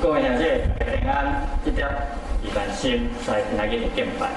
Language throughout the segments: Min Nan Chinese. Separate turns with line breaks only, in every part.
各位兄弟，大家平安，這碟伊萬心在今仔日的敬拜。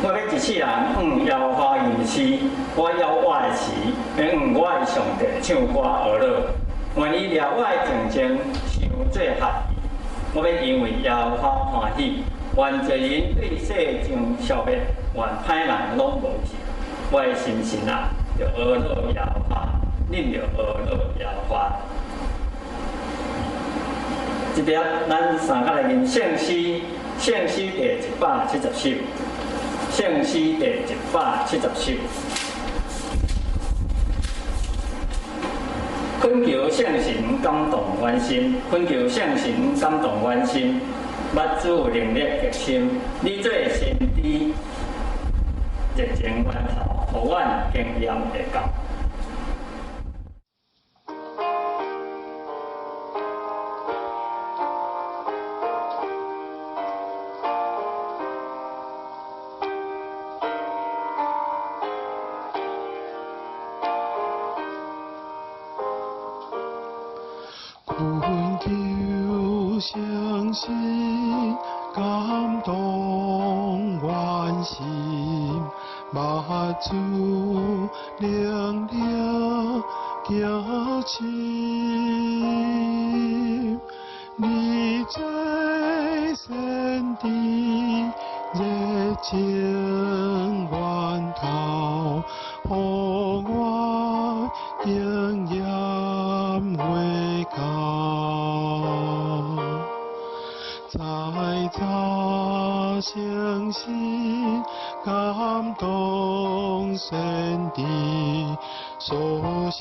我欲一世人向耶和華吟詩，我搖我的詞，欲向我的上帝唱歌呵咾。願伊掠我的靜靜，想做合意。我欲因為耶和華歡喜，願罪人對世上消滅，願歹人攏無去。我的心神啊，著呵咾耶和華，恁著呵咾耶和華。這碟咱三個來念聖詩，聖詩第170首。聖詩第170首，懇求聖神感動阮心，懇求聖神感動阮心，捌主能力極深，你做先知，熱情源頭，予阮經驗會到。
懇求聖神感動阮心，捌主能力極深，你做先知熱情源頭，予我經驗會到。在早聖神感動先知，書寫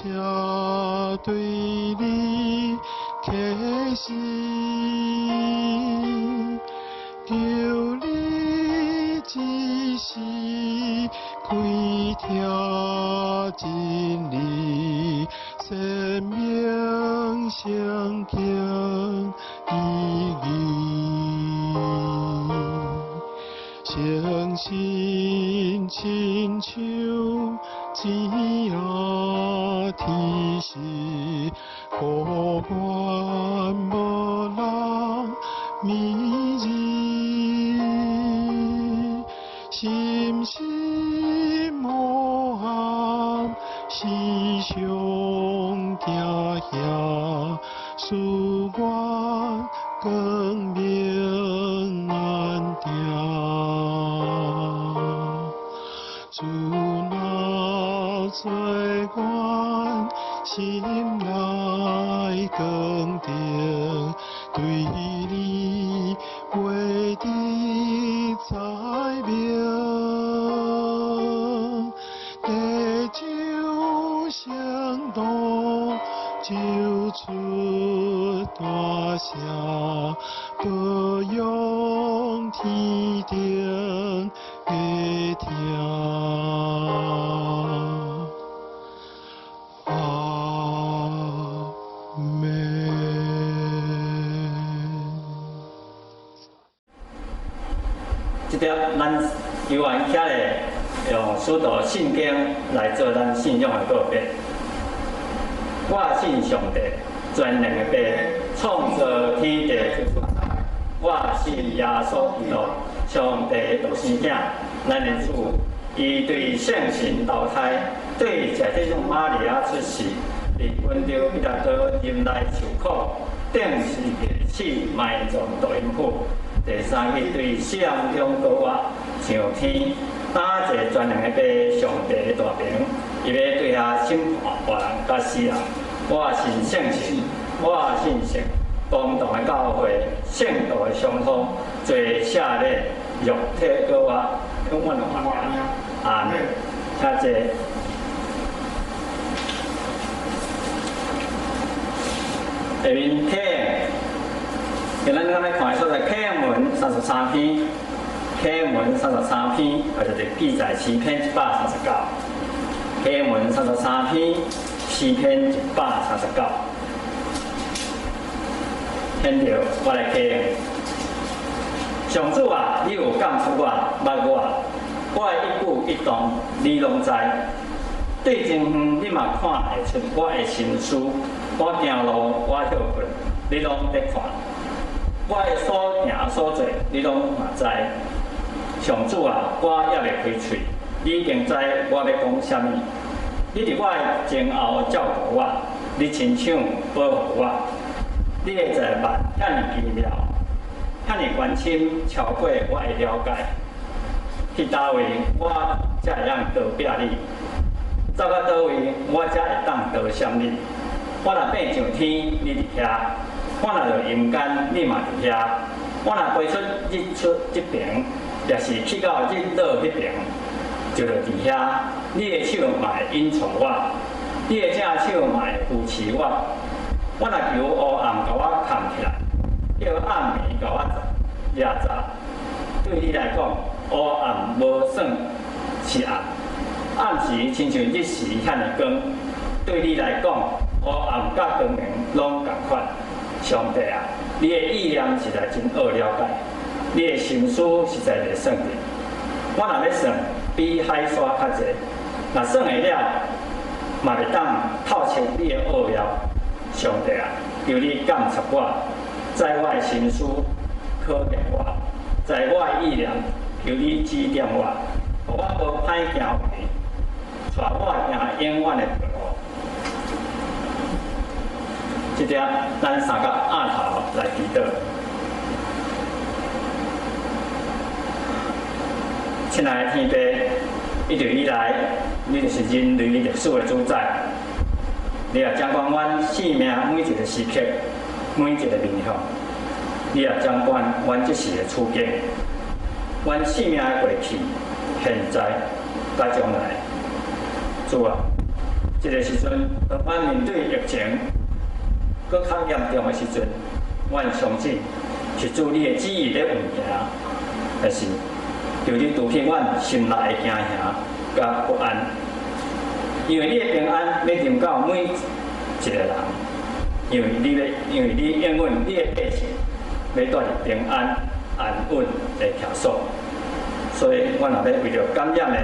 對你啟示，求你指示開拓真理，生命聖經意義，聖神親像子仔天使，予阮無人迷人，心是無暗，思想行遐，使阮光明安定。主若做阮心內光燈，對你話直載明，地上聖道就出大聲，保養天頂的聽。阿們。
這碟咱猶原起來用使徒信經來做咱信仰的告白。我信上帝，全能的父，創造天地之主。我信耶穌基督，上帝的獨生囝，咱的主。伊對聖神投胎，對聖體瑪利亞出世，佇本丟彼拉多忍耐受苦，釘十字架死埋葬墮陰府。第三日對死人中復活，上天，擔坐全能的父上帝的大爿，伊欲對遐審判活人佮死人。我信聖神，我信聖公同的教會，聖徒的相通，罪赦免，肉體復活，永遠的活。阿們，請坐。下面啟應，今仔日咱來看的所在啟應文三十三篇，啟應文三十三篇，或者是記載詩篇139。啟應文三十三篇，詩篇139。現在我來啟應。上主啊，你有鑒察我，捌我，我的一舉一動，你攏知。對真遠，你嘛看會出我的心思。我行路，我歇睏，你攏佇看。我的所行所坐，你攏嘛知。上主啊，我猶未開喙，你已經知我欲講啥物。你佇我的前後照顧我，你親手保護我。你的載物遐爾奇妙，遐爾關深，超過我的了解。去佗位我才會當逃避你？走到佗位我才會當逃閃你？我若爬上天，你佇遐；我若落陰間，你嘛佇遐。我若飛出日出這爿，抑是去到日落彼爿，就佇遐。你的手嘛會引帶我，你的正手嘛會扶持我。我若求烏暗共我崁起來，叫暗暝共我遮罩，對你來講，烏暗無算是暗，暗時親像日時遐爾光。對你來講，烏暗佮光明攏仝款。上帝啊，你的意念實在真奧了解，你的心思實在袂算得。我若欲算，比海沙較濟；若算會了，嘛袂當透徹你的奧妙。上帝啊，求你鑒察我，知我的心思，考驗我，知我的意念，求你指點我，予我無歹行為，帶我行永遠的道路。這點，咱三個額頭來祈禱。親愛的天父，一直以來，你就是人類歷史的主宰。你也掌管阮生命每一個時刻，每一個面向。你也掌管阮這時的處境，阮生命的過去、現在、佮將來。主啊，這個時陣，當阮面對疫情閣較嚴重的時陣，阮相信是主你的旨意咧運行，但是求你除去阮心內的驚嚇佮不安。因為你的平安欲臨到每一個人，因為你應允你的百姓欲蹛佇平安安穩的徛所，所以阮若欲為著感染的、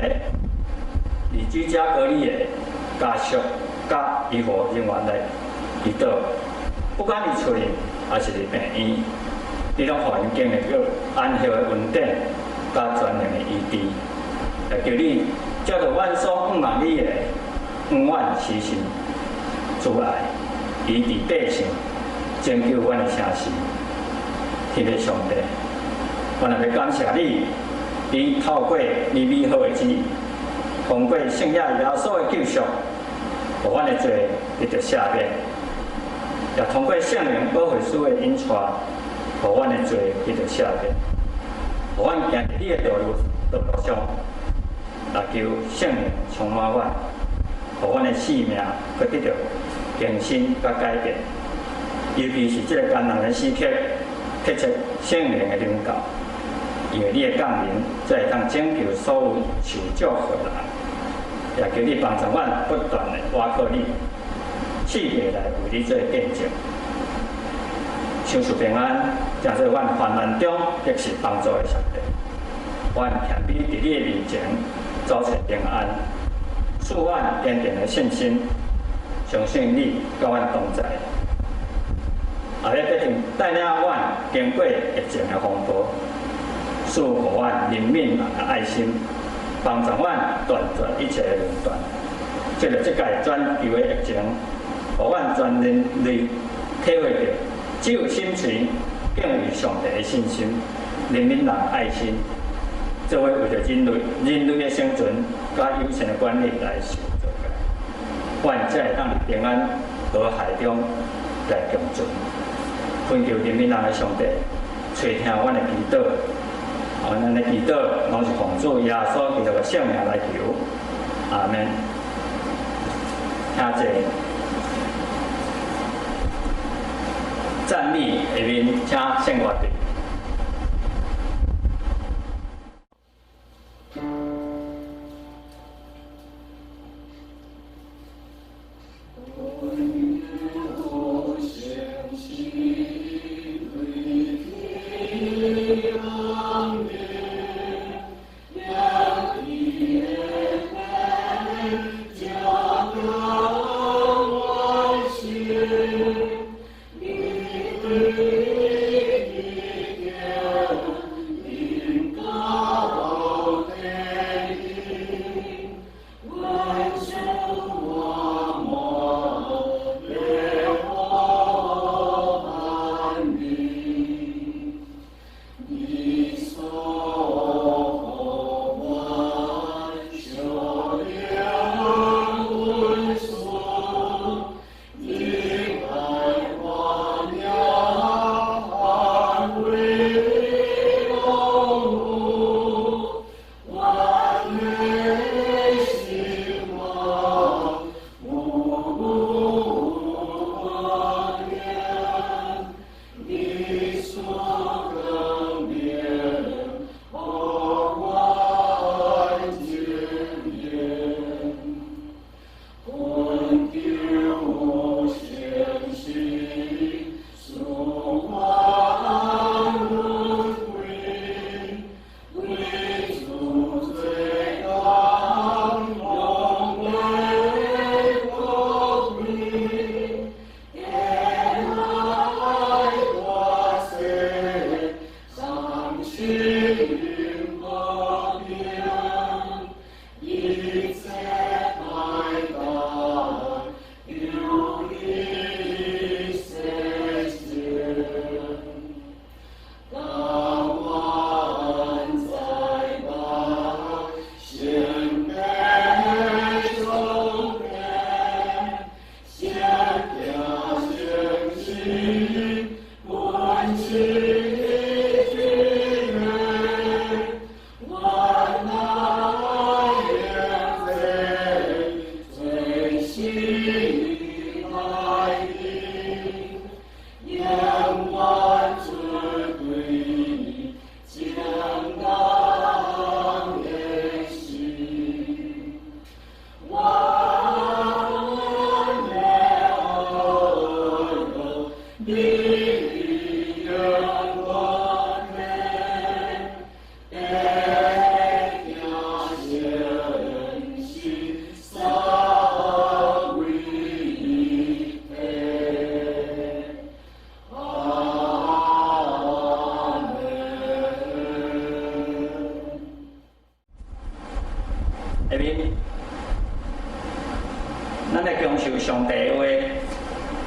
佇居家隔離的家屬、佮醫護人員來祈禱，不管佇厝裡抑是佇病院，你攏予𪜶經歷過安息的恩典，佮全能的醫治，也求你藉著阮所仰望你的永遠施行慈愛，醫治百姓，拯救阮的城市。天父上帝，阮若欲感謝你，你透過你美好的旨意，通過聖子耶穌的救贖，予阮的罪得著赦免；也通過聖靈保惠師的引帶，予阮的罪得著赦免。予阮行佇你的道路上，來求聖靈充滿阮，予阮的生命閣得著更新佮改變。尤其是這个艱難的時刻，迫切聖靈的臨到，因為你的降臨，才會當拯救所有受祝福的人。也求你幫助阮不斷的倚靠你，四界來為你做見證。賞賜平安，成做阮患難中得是幫助的上帝。阮謙卑佇你的面前，找揣平安，賜阮堅定的信心，相信你佮阮同在。也欲必定帶領阮經過疫情的風暴，賜予阮憐憫人的愛心，幫助阮斷絕一切的論斷。藉著這屆全球的疫情，予阮全人類體會著，只有心存敬畏上帝的信心、憐憫人的愛心，做伙為著人類的生存佮友善的管理來受造的，阮才會當佇平安和諧中來共存。懇求憐憫人的上帝，垂聽阮的祈禱，阮的祈禱攏是奉主耶穌基督的聖名來求，阿們。請坐。美。下面請聖樂隊。下面，咱來享受上帝的話。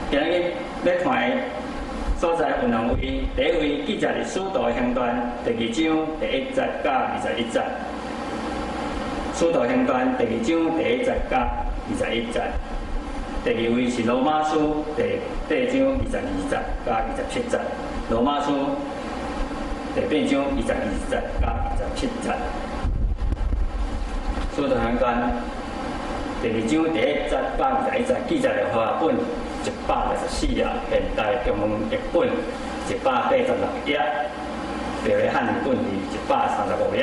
今日欲看的所在有兩位，第一位記載佇使徒行傳第二章第一節佮21節。使徒行傳第二章第一節佮21節。第二位是羅馬書第八章22節佮27節。羅馬書第八章22節佮27節。使徒行傳第二章第一節佮21節記載佇和合本164頁，現代中文譯本186頁，別的漢語本是135頁。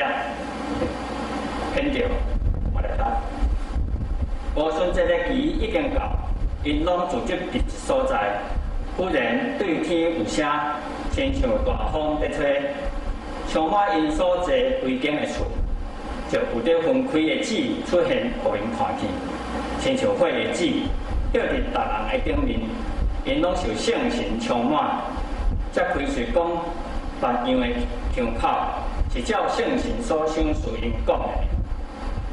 現著我來讀。五旬節的期已經到，𪜶攏聚集佇一所在。忽然對天有聲，親像大風佇吹，充滿𪜶所坐規間的厝。就有佇分開的舌出現，予𪜶看見，親像火的舌，轎佇逐人的頂面，𪜶攏受聖神充滿，才開喙講別樣的腔口，是照聖神所賞賜𪜶講的。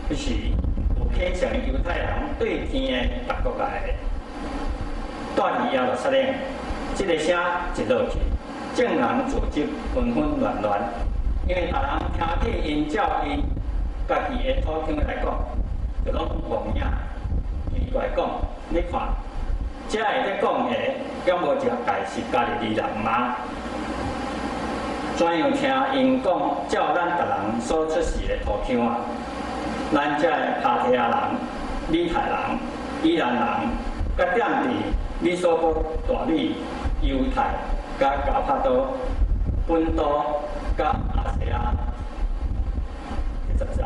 彼時有啟程的猶太人對天的逐國來的，蹛佇耶路撒冷。這个聲一落去，眾人聚集紛紛亂亂，因為逐人聽見𪜶照𪜶家己的土腔來講，就攏戇影。奇怪講，你看，遮个咧講的，敢無一個是加利利人嗎？怎樣聽𪜶講照咱逐人所出世的土腔啊？咱遮的帕提亞人、米太人、以蘭人，佮踮佇美索不達米、猶太、佮加帕多、本都佮亚细亚。第10节，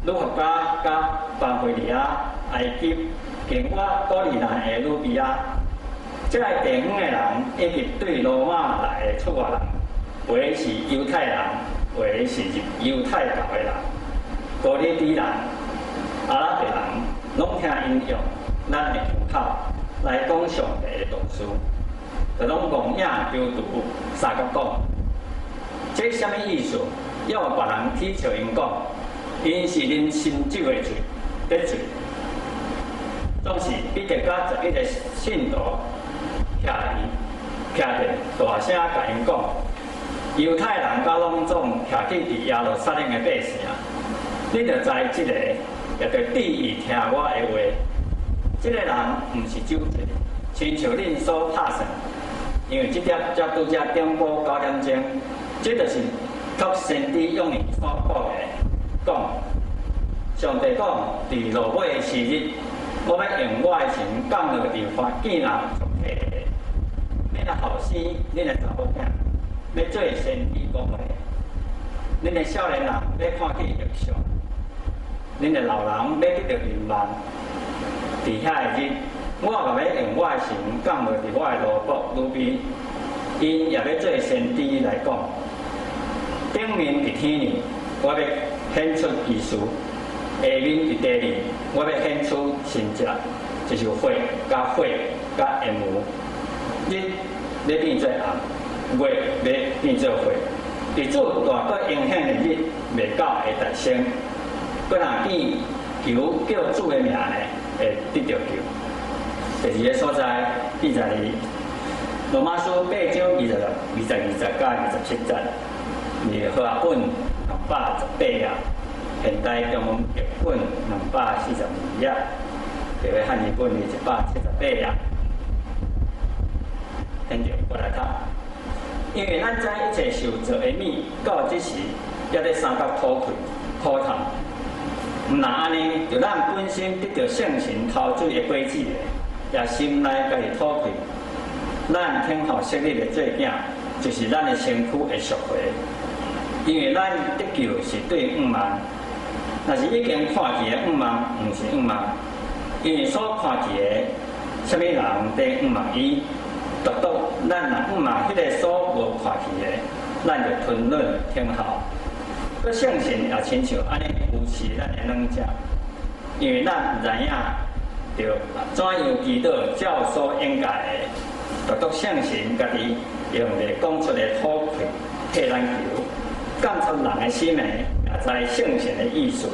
吕弗加佮潘菲利亚、埃及，经过古利奈的吕比亚，這个地方的人以及對羅馬來的出外人，有的是猶太人，有的是入猶太教的人，哥里底人、阿拉伯人，攏聽𪜶用咱的腔口來講上帝的道事，就攏戇影丟櫥相佮講，這啥物意思？猶有別人恥笑𪜶講，𪜶是啉新酒的醉，得醉。總是彼得佮11個信徒徛伊徛著，大聲共𪜶講：猶太人佮攏總徛起佇耶路撒冷的百姓，你著知這个，也著注意聽我的話。這个人毋是酒醉，親像恁所拍算，因為這點才拄才頂晡9點鐘，這就是託先知約珥所講的，講上帝講，佇落尾的時日，我欲用我的神降落佇凡見人屬體的，恁的後生，恁的查某囝，欲做先知講話；恁的少年人欲看見異象，恁的老人欲得著靈夢。佇遐个日，我也欲用我的神降落佇我的奴僕女婢，𪜶也欲做先知來講。頂面佇天裡，我欲顯出奇事；下面佇地裡，我欲顯出神跡，就是血、佮火、佮煙霧。日欲變做暗，月欲變做血。佇主大閣榮顯的日未到會大生，閣若見求叫主的名呢，會得著救。第二个所在記載佇羅馬書8章26、22節佮27節，佇和合本218頁，現代中文譯本242頁，這個漢語本佇178頁。現在過來讀，因為咱知一切受造的物，到這時猶咧相佮苦氣苦痛。毋但按呢，就咱本身得著聖神頭水的果子的，也心內家己吐氣。咱等候昔日的做囝，就是咱的身軀會贖回。因為咱得救是對向望，若是已經看見的向望，毋是向望。因為所看見的，啥物人佇向望伊？獨獨咱若向望彼個所無看見的，咱就吞忍等候。閣聖神也親像按呢扶持咱的軟弱，因為咱毋知影著怎樣祈禱照所應該的，獨獨聖神家己用袂講出的苦氣替咱求，鑑察人的心的，也知聖神的意思，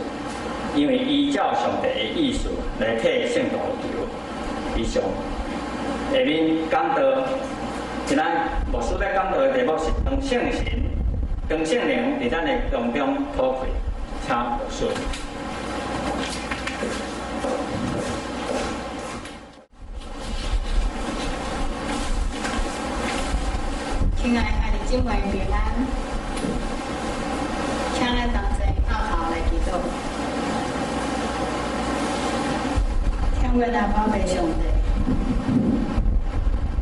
因為依照上帝的意思來替聖徒求。以上下面講道，今仔牧師欲講道的題目是當聖神、當聖靈佇咱的當中吐氣，請牧師。
親愛的兄弟姊妹平安，請咱同齊叩頭來祈禱。天父阿爸父上帝，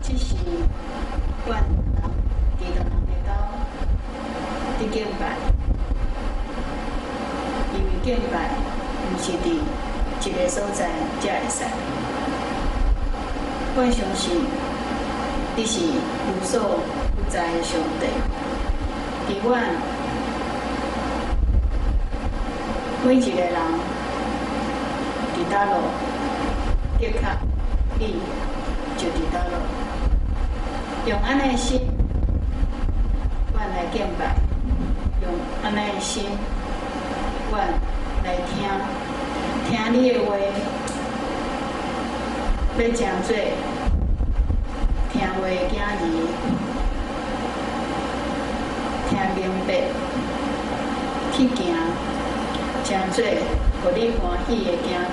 這是阮人佇人的兜佇敬拜，因為敬拜毋是佇一个所在才會使。阮相信你是無所不在的上帝，佇阮每一个人佇佗落，的確你就佇佗落。用按呢的心，阮來敬拜；用按呢的心，阮來聽，聽你的話，欲成做聽話的囝兒，聽明白，去行，成做予你歡喜的囝兒。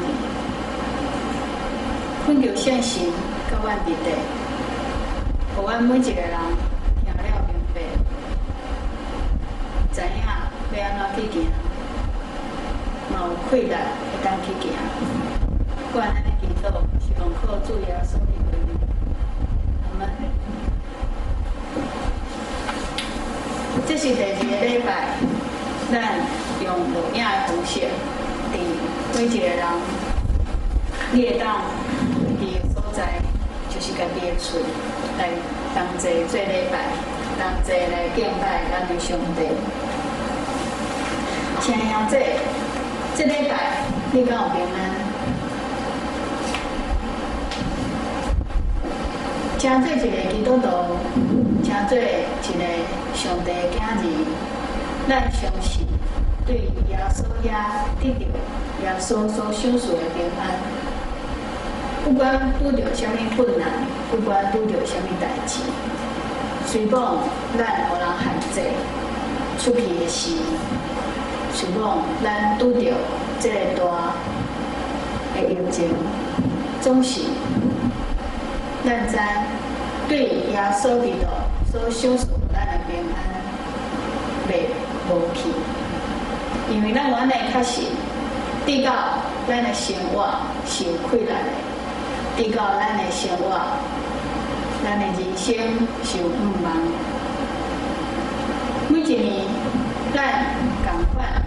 懇求聖神佮阮佇底，予阮每一个人聽了明白，知影欲按怎去行，嘛有氣力會當去行。阮按呢祈禱，是奉靠主耶穌基督的名。阿門。是第二个禮拜，咱用錄影的方式，佇每一個人，你會當佇的所在，就是家己的厝，來同齊做禮拜，同齊來敬拜咱的上帝。親愛兄弟，這禮拜你敢有平安？成做一個基督徒，成做一個上帝的囝兒，咱相信對耶穌遐得著耶穌所賞賜的平安。不管拄著啥物困難，不管拄著啥物代誌，雖講咱予人限制出去的時，雖講咱拄著這个大的疫情，總是咱知對耶穌基督所賞賜咱的平安袂無去，因為咱有按呢確信，直到咱的生活是有氣力的，直到咱的生活、咱的人生是有盼望。每一年，咱仝款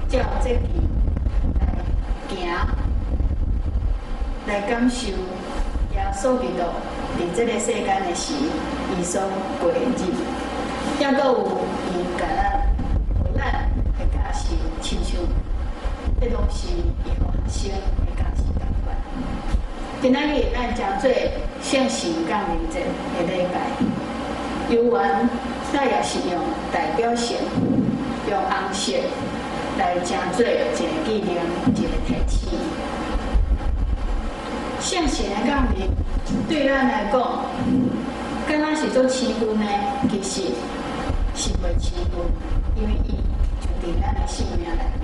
照節期來行，來感受耶穌基督佇這個世間的時，伊所過的日，抑閣有伊共咱，予咱的教示，親像彼當時伊予學生的教示仝款。今仔日咱誠做聖神降臨節的禮拜，猶原咱也是用代表性，用紅色來誠做一個紀念，一個提醒。聖神的降臨對咱來講，敢若是做生分的，其實是袂生分，因為伊就佇咱的性命內面。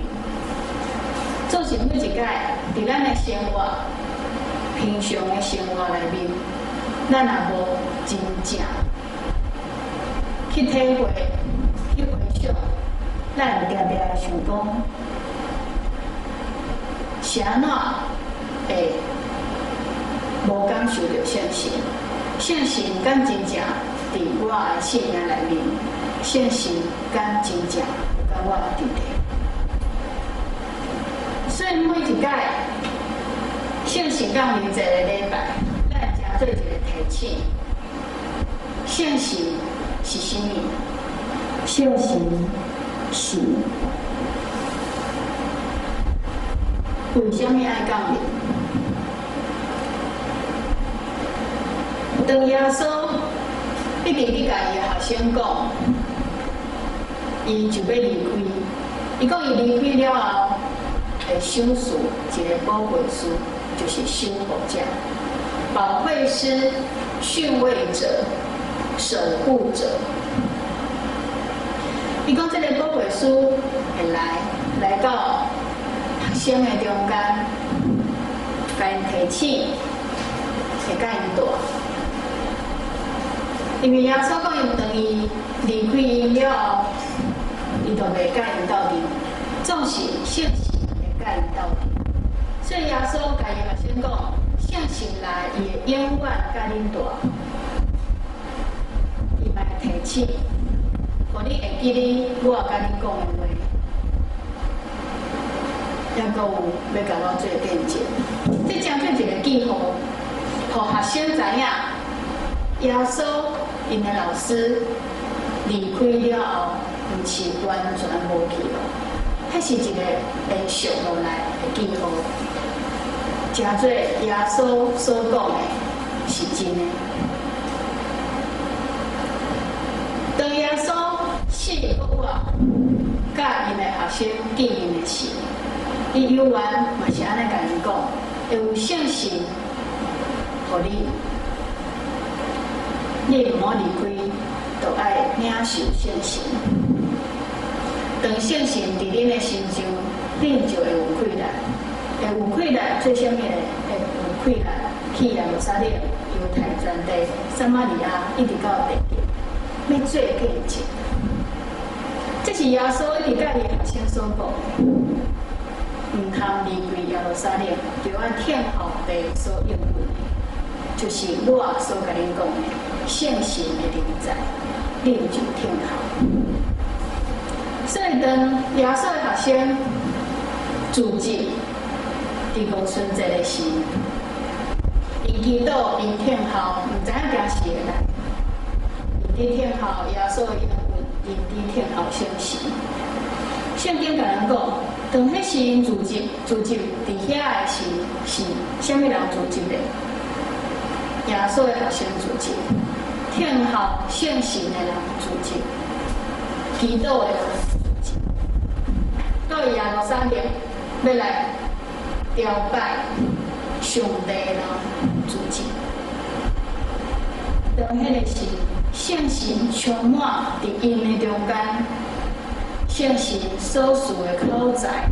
做成每一擺佇咱的生活，平常的生活內面，咱若無真正去體會、去回想，咱會定定想講，是按怎會無感受著聖神？聖神敢真正佇我的性命內面？聖神敢真正有佮我佇咧？所以每一擺聖神降臨節的禮拜，咱誠做一個提醒：聖神是啥物？聖神是為啥物愛降臨？當耶穌一直咧共伊的學生講，伊就欲離開。伊講伊離開了後，會賞賜一个保惠師，就是守護者、保惠師、訓慰者、守護者。伊講這个保惠師會來到學生的中間，共𪜶提醒，會佮𪜶蹛。因為耶穌講，伊當伊離開𪜶了後，伊就袂佮𪜶鬥陣，總是聖神會佮𪜶鬥陣。所以耶穌共伊學生講，聖神來，伊會永遠佮恁蹛。伊嘛會提醒，予你會記得我共恁講的話，抑閣有欲共我做見證。這誠做一个記號，予學生知影耶穌𪜶的老師離開了後，毋是完全無去咯，彼是一个延續落來的記號，誠做耶穌所講的是真的。當耶穌死復活，佮𪜶的學生見面的時，伊猶原嘛是按呢共𪜶講，會有聖神予你。你毋好離開，就愛領受聖神。當聖神佇恁的身上，恁就會有氣力，會有氣力做啥物呢？會有氣力去耶路撒冷、猶太全地、撒瑪利亞，一直到地極，欲做見證。這是耶穌一直佮伊學生所講的，毋通離開耶路撒冷，就愛等候父所應許的，就是我所共恁講的聖神的臨在，恁就等候。所以當耶穌的學生聚集佇五旬節的時，𪜶祈禱，𪜶聽候，毋知影幾時會來。𪜶佇聽候耶穌的應允，𪜶佇聽候聖神。聖經共咱講，當彼時𪜶聚集聚集佇遐的時，是啥物人聚集的？耶穌的學生聚集，聽候聖神的人聚集，祈禱的人聚集，到耶路撒冷欲來朝拜上帝的人聚集。當彼个時，聖神充滿佇𪜶的中間，聖神所賜的口才，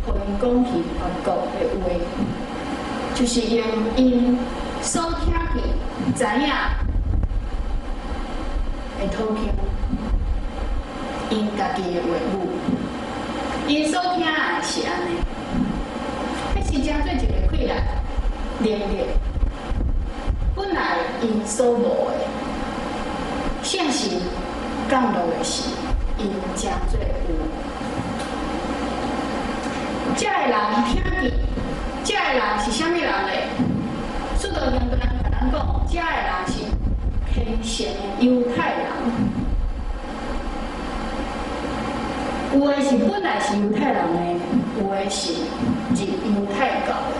予𪜶講起別國的話，就是用𪜶所聽見、知影的土腔，𪜶家己的話語，𪜶所聽的是按呢，彼是誠做一个氣力能力，本來𪜶所無的，聖神降落的時，𪜶誠做有。這个人聽見，這个人是啥物人咧？使徒行傳共咱講，這个人是虔誠的猶太人，有的是本來是猶太人的，有的是入猶太教的。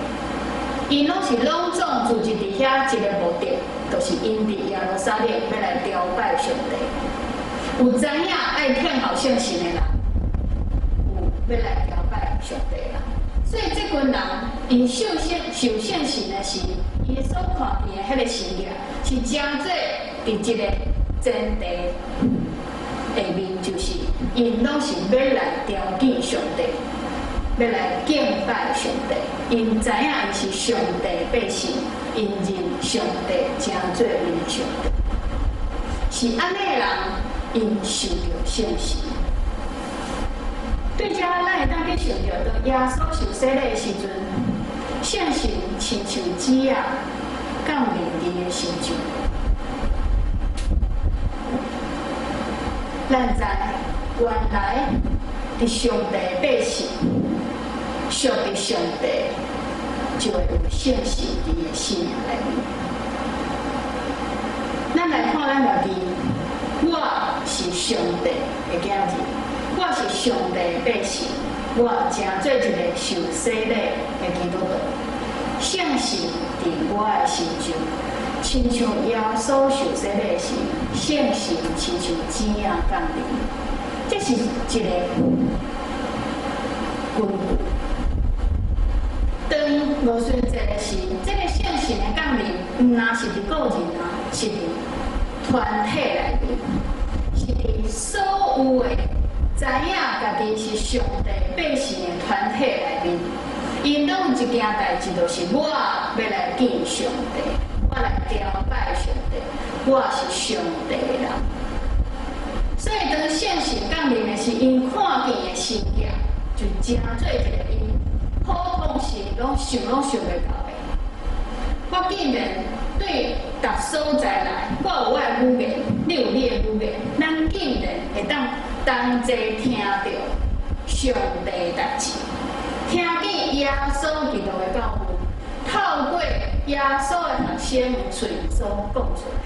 𪜶攏是攏總聚集佇遐一个目的，就是𪜶佇耶路撒冷欲來朝拜上帝。有知影愛聽候聖神的人，有欲來朝拜上帝的人。所以這群人，𪜶受聖神的時，𪜶所看見的彼個神跡，是誠做佇這个前提下面，就是𪜶攏是欲來朝見上帝，欲來敬拜上帝。𪜶知影𪜶是上帝百姓，𪜶認上帝誠做𪜶的上帝。是按呢的人，𪜶受著聖神。對遮，咱會當去想著，當耶穌受洗禮的時陣，聖神親像子仔降臨佇伊的身上。咱知原來佇上帝百姓，屬佇上帝，就會有聖神佇伊的生命內面。咱來看咱家己，我是上帝的囝兒。我是上帝的百姓，我誠做一个受洗禮的基督徒。聖神佇我的身上，親像耶穌受洗禮時，聖神親像子仔降臨。這是一个根據。當五旬節的時，這个聖神的降臨，毋但是佇個人啊，是佇團體內面，是佇所有的知影家己是上帝百姓的團體內面，𪜶攏有一件代誌，就是我欲來見上帝，我來朝拜上帝，我是上帝的人。所以當聖神降臨的時，𪜶看見的神跡，就誠做一个𪜶普通時攏想攏想袂到的。我竟然對逐所在來，我有我的語言，你有你的語言，咱竟然會當同齊聽著上帝的代誌，聽見耶穌基督的教訓，透過耶穌的學生的喙所講出來。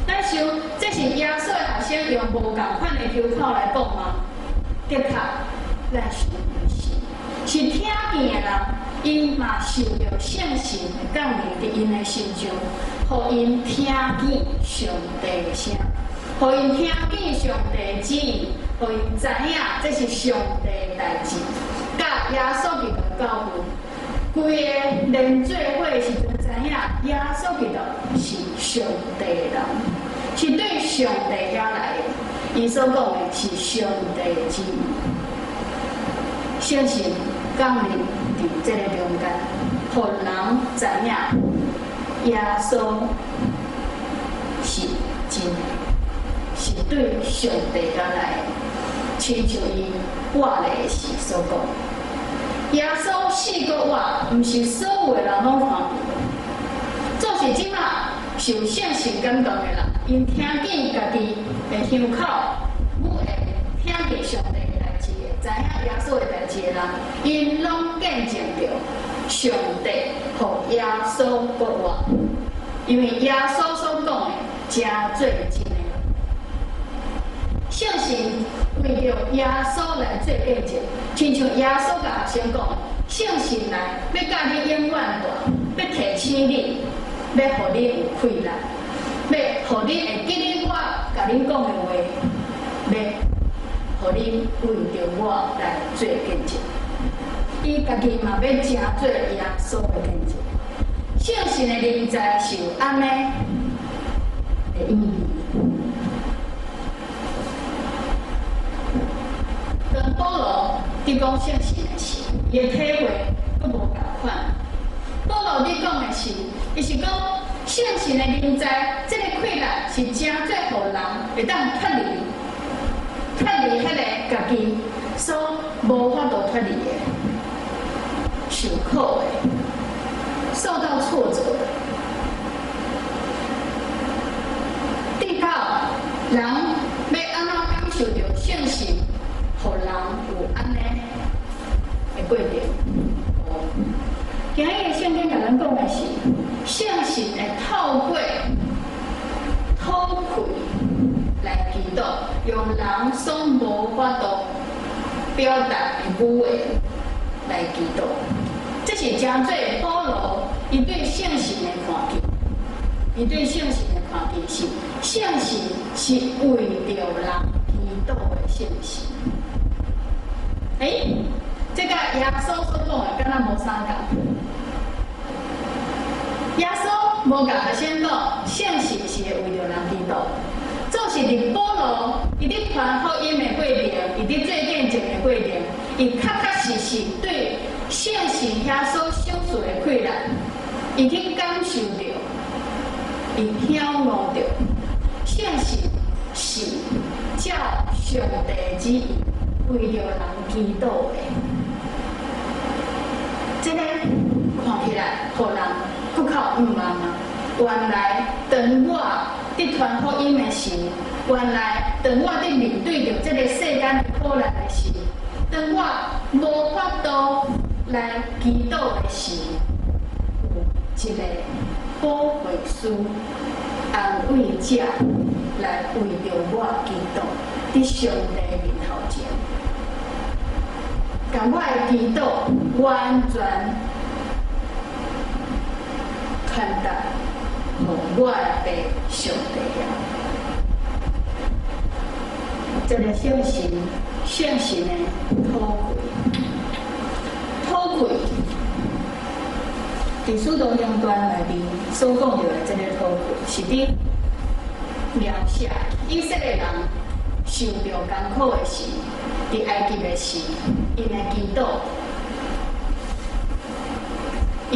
咱想，這是耶穌的學生用無仝款的腔口來講嗎？的確，咱想毋是，是聽見的人，𪜶嘛受著聖神的降臨佇𪜶的心中，予𪜶聽見上帝的聲，予𪜶聽見上帝的旨意，予𪜶知影這是上帝的代誌，佮耶穌基督的教訓，規个連做伙的時陣，知影耶穌基督是上帝的人，是對上帝遐來的。伊所講的是上帝的旨意，聖神降臨佇這个中間，予人知影耶穌是真的，是對上帝遐來的，親像伊活咧時所講。耶穌四閣活，毋是所有的人攏看見。做是這馬受聖神感動的人，𪜶聽見家己的胸口語言，聽見上帝的知影耶穌的代誌的人，𪜶攏見證著上帝予耶穌復活，因為耶穌所講的誠做真的。聖神為著耶穌來做見證，親像耶穌共學生講，聖神來欲佮你永遠蹛，欲提醒你，欲予你有氣力，欲予你會記得我共恁講的話，欲予恁為著我來做見證。伊家己嘛欲成做耶穌的見證。聖神的臨在是有按呢的意義。當保羅佇講聖神的時，伊的體會閣無仝款。保羅佇講的是，伊是講聖神的臨在，這個氣力是誠做予人會當脫離彼个家己所無法度脫離的、受苦的、受到挫折的。直到人欲按怎感受著聖神，予人有按呢的過程。今日的聖經共咱講的是，聖神會透過禱氣來祈禱，用人所無法度表達的語言來祈禱。這是誠做保羅伊對聖神的看見。伊對聖神的看見是，聖神是為著人祈禱的聖神。欸，這佮耶穌所講的敢若無相仝。耶穌無共學生講，聖神是會為著人祈禱，總是佇保羅伊佇傳福音的過程，伊佇做見證的過程，伊確確實實對聖神遐所賞賜的氣力，伊去感受著，伊曉悟著，聖神是照上帝旨意為著人祈禱的。這个看起來，予人閣較有向望啊！原來當我佇傳福音的時，原來當我佇面對著這个世間的苦難的時，當我無法度來祈禱的時，有一个保惠師、安慰者來為著我祈禱，佇上帝面頭前，共我的祈禱完全傳達予我的爸上帝遐。這个聖神，聖神的禱氣，禱氣，佇使徒行傳內面所講著的這个禱氣，是佇描寫以色列人受著艱苦的時，佇埃及的時，𪜶的祈禱，𪜶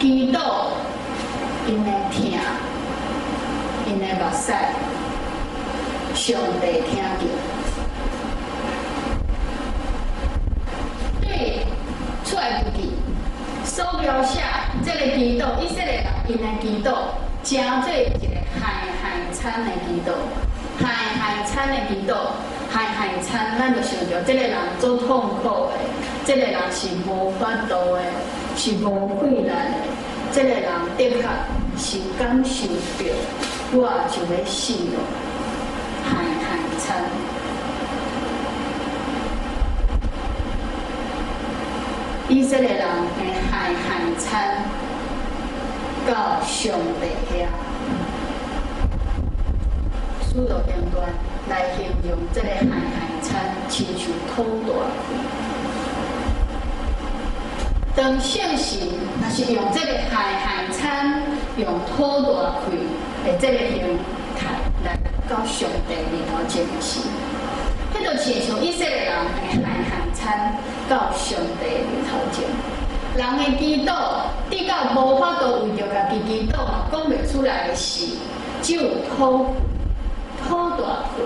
祈禱，𪜶的疼，𪜶的目屎，上帝聽見。對出埃及記所描寫這个祈禱，以色列人𪜶的祈禱，成做一个害害慘的祈禱，害害慘的祈禱，害害慘，咱就想著這个人足痛苦的，這个人是無法度的，是無氣力的，這个人的確是感受著，我就欲死囉，害害慘。以色列人的害害慘到上帝遐，使徒行傳來形容這个害害慘，親像吐大氣。當聖神若是用這个害害慘，用吐大氣的這个形態來到上帝面頭前時，彼就親像以色列人的害害慘到上帝面頭前。人的祈禱，直到無法度為著家己祈禱嘛，講袂出來的時，只有吐大氣。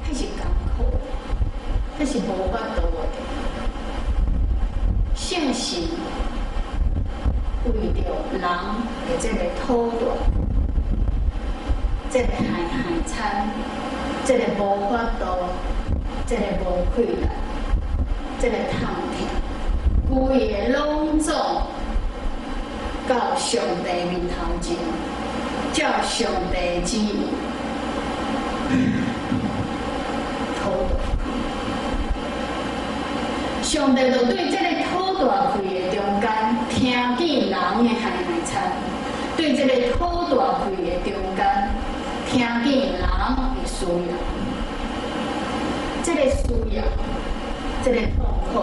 彼是艱苦的，彼是無法度的。聖神為著人的這个吐大氣，這个害害慘，這个無法度，這个無氣力，這个痛疼，規个攏總到上帝面頭前，照上帝旨意討大氣。上帝就對這个討大氣的中間，聽見人的害害慘，對這个討大氣的中間，聽見人的需要，這个需要，這个痛苦，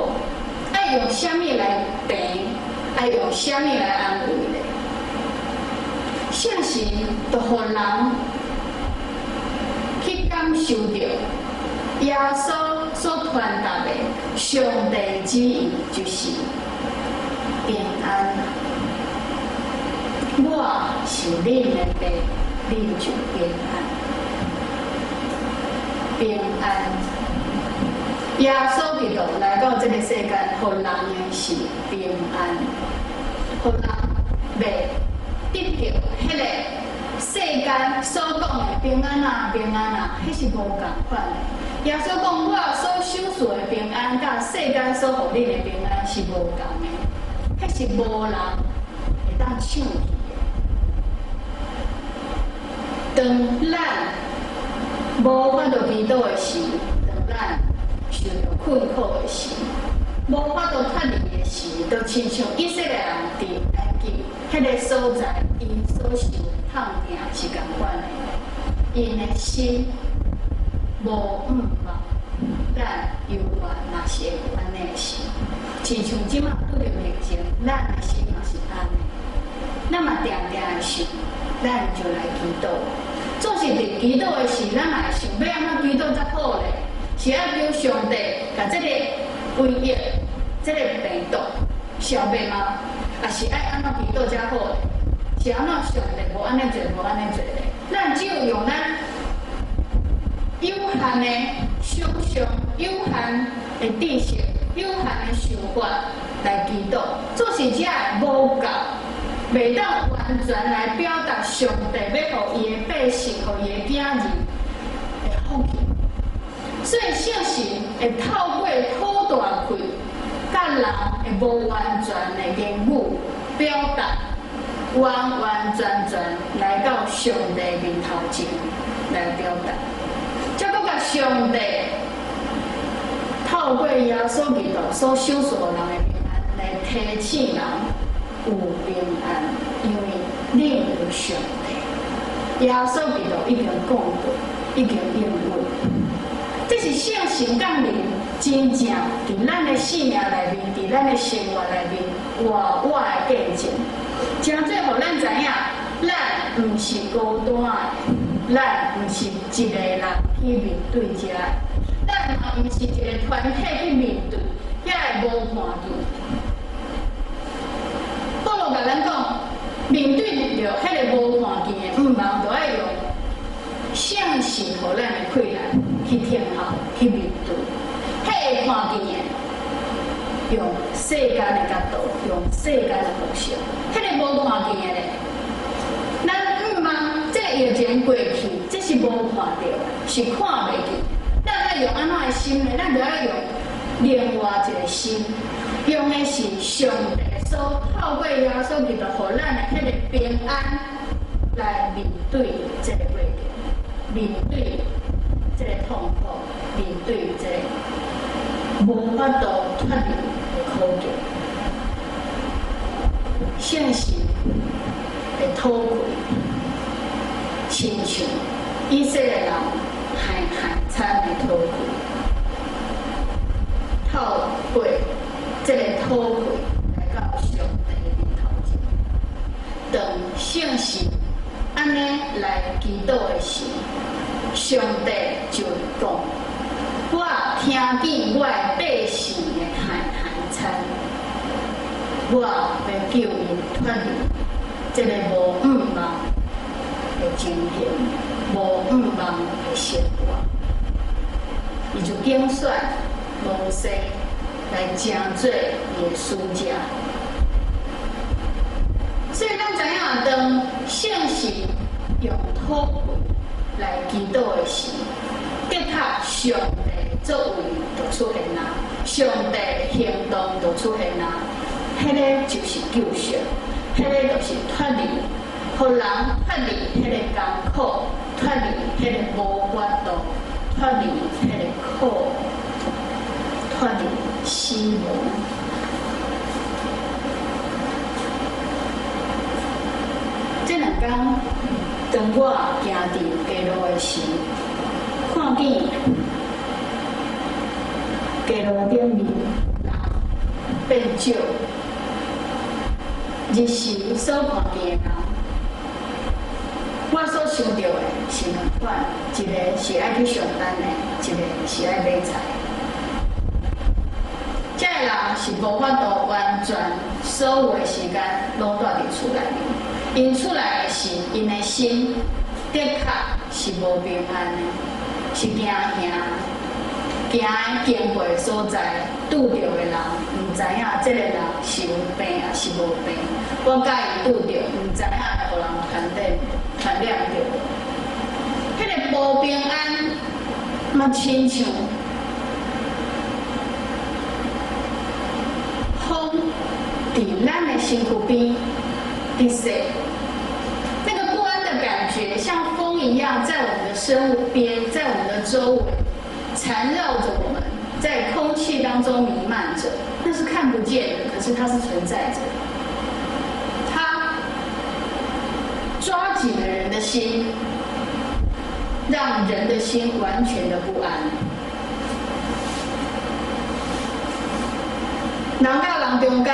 愛用啥物來平？愛用啥物來安慰咧？聖神就予人去感受著耶穌所傳達的上帝旨意，就是平安。我是恁的爸，恁就平安。平安。耶穌基督來到這个世間，予人的是平安，予人袂得著彼个世間所講的平安啊，平安啊，彼是無仝款的。耶穌講，我所賞賜的平安，佮世間所予恁的平安是無仝的，彼是無人會當搶去的。當咱無法度祈禱的時，當咱受著困苦的時，無法度脫離的時，就親像以色列人佇埃及彼个所在，𪜶所受的痛疼是仝款的，𪜶的心無向望，咱猶原嘛是會有按呢的時，親像這馬拄著疫情，咱的心嘛是按呢，咱嘛定定會想，咱就來祈禱。總是佇祈禱的時，咱嘛會想欲按怎祈禱才好咧？是愛求上帝共這个瘟疫、這个病毒消滅嗎？抑是愛按怎祈禱才好咧？是按怎上帝無按呢做，無按呢做咧？咱只有用咱有限的想象、有限的知識、有限的想法來祈禱，總是這無夠，袂當完全來表達上帝欲予伊的百姓、予伊的囝兒的福氣。所以聖神會透過討大氣，佮人的無完全的言語表達，完完全全來到上帝面頭前來表達。才閣共上帝透過耶穌基督所賞賜予人的平安，來提醒人有平安，因為恁有上帝。耶穌基督已經講過，已經應允。這是聖神降臨，真正佇咱的生命內面，佇咱的生活內面，活活的見證。誠濟予咱知影，咱毋是孤單的，咱毋是一个人去面對這个，咱嘛毋是一个團體去面對遐个無看見。保羅共咱講，面對著彼个無看見的向望，就愛用聖神予咱的氣力去聽候、去面對。彼个看見的，用世間的角度，用世間的模式；彼个無看見的咧，咱向望這个疫情過去，這是無看著，是看袂見。咱愛用按怎的心呢？咱就愛用另外一個心，用的是上帝所透過耶穌基督予咱的彼个平安來面對這个過程，面對這个痛苦，面對這个無法度脫離的苦境。聖神的討氣，親像以色列人害害慘的討氣，透過這个討氣來到上帝面頭前。當聖神按呢來祈禱的時，上帝就會講：我聽見我的百姓的害害慘，我欲救𪜶脫離這个無向望的情形，無向望的生活。伊就揀選摩西來成做伊的使者。所以咱知影，當聖神用討氣來祈禱的時，的確上帝作為就出現啊，上帝行動就出現啊，彼个就是救贖，彼个就是脫離，予人脫離彼个艱苦，脫離彼个無法度，脫離彼个苦，脫離死亡。這兩工，當我行佇街路的時，看見街路頂面人變少，日時所看見的人，我所想著的是兩款，一个是愛去上班的，一个是愛買菜。這个人是無法度完全所有的時間攏蹛佇厝內面。𪜶出來的時，𪜶的心的確是無平安的，是驚嚇，驚經過的所在拄著的人，毋知影這个人是有病抑是無病。我佮伊拄著，毋知影會予人傳染著。彼个無平安嘛，親像風佇咱的身軀邊佇踅。那個不安的感覺，像風一樣，在我們的身邊，在我們的周圍纏繞着我們，在空氣當中瀰漫着，那是看不見的，可是它是存在着。它抓緊了人的心，讓人的心完全的不安。人佮人中間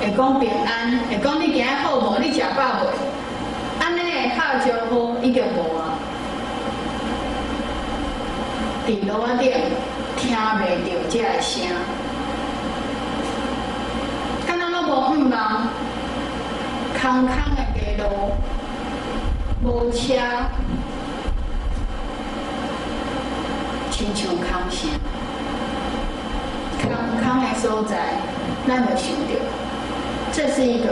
會講平安，會講你今仔好無？你食飽未？按呢的敲招呼已經無啊。佇路仔頂聽袂著這个聲，敢若攏無向望，空空的街路，無車，親像空城，空空的所在，咱就想著。這是一個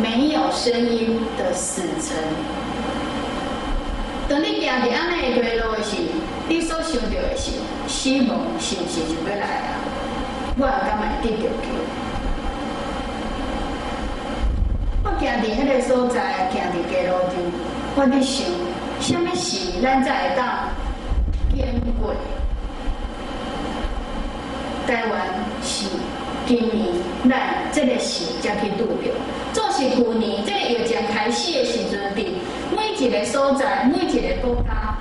沒有聲音的死城。當你行佇按呢的街路的時，你所想著的是死亡是毋是就欲來啊？我敢會得著救？我行佇彼个所在，行佇街路上，我佇想，啥物事咱才會當經過？台灣是今年咱這个事才去拄著，總是舊年這个疫情開始的時陣，佇每一个所在、每一个國家，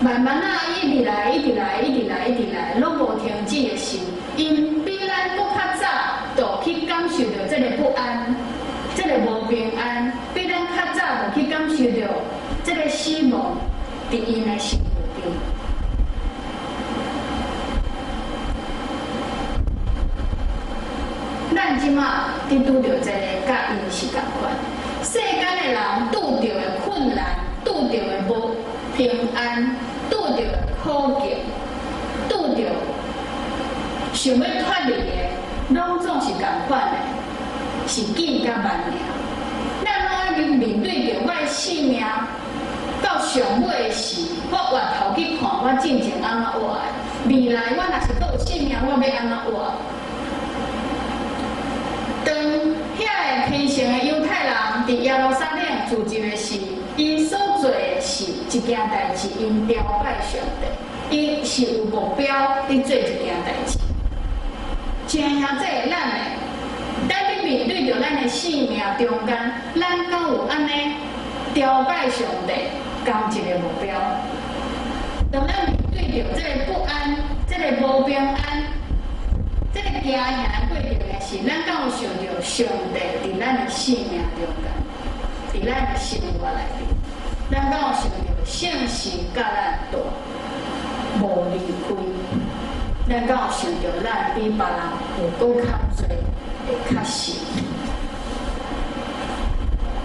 慢慢仔一直來、一直來、一直來、一直來，攏無停止的時，𪜶比咱閣較早就去感受著這个不安、這个無平安，比咱較早就去感受著這个死亡佇𪜶的身軀邊。咱這馬佇拄著這个，佮𪜶是仝款。世間的人拄著的困難，拄著的無平安，拄著的苦境，拄著想欲脫離的，攏總是仝款的，是緊佮慢爾。咱攏愛面對著我的性命到上尾的時，我回頭去看我進前按怎活的，未來我若是閣有性命，我欲按怎活？當遐个虔誠的猶太人佇耶路撒冷聚集的時，𪜶所做的是一件代誌，𪜶朝拜上帝，𪜶是有目標佇做一件代誌。像兄弟咱的，咱佇面對著咱的性命中間，咱敢有按呢朝拜上帝仝一个目標？當咱面對著這个不安、這个無平安、這个驚嚇的過程的時，咱敢有想著上帝佇咱的性命中間，佇咱的生活內面，咱敢有想著聖神佮咱蹛無離開？咱敢有想著咱比別人有閣較濟的確信？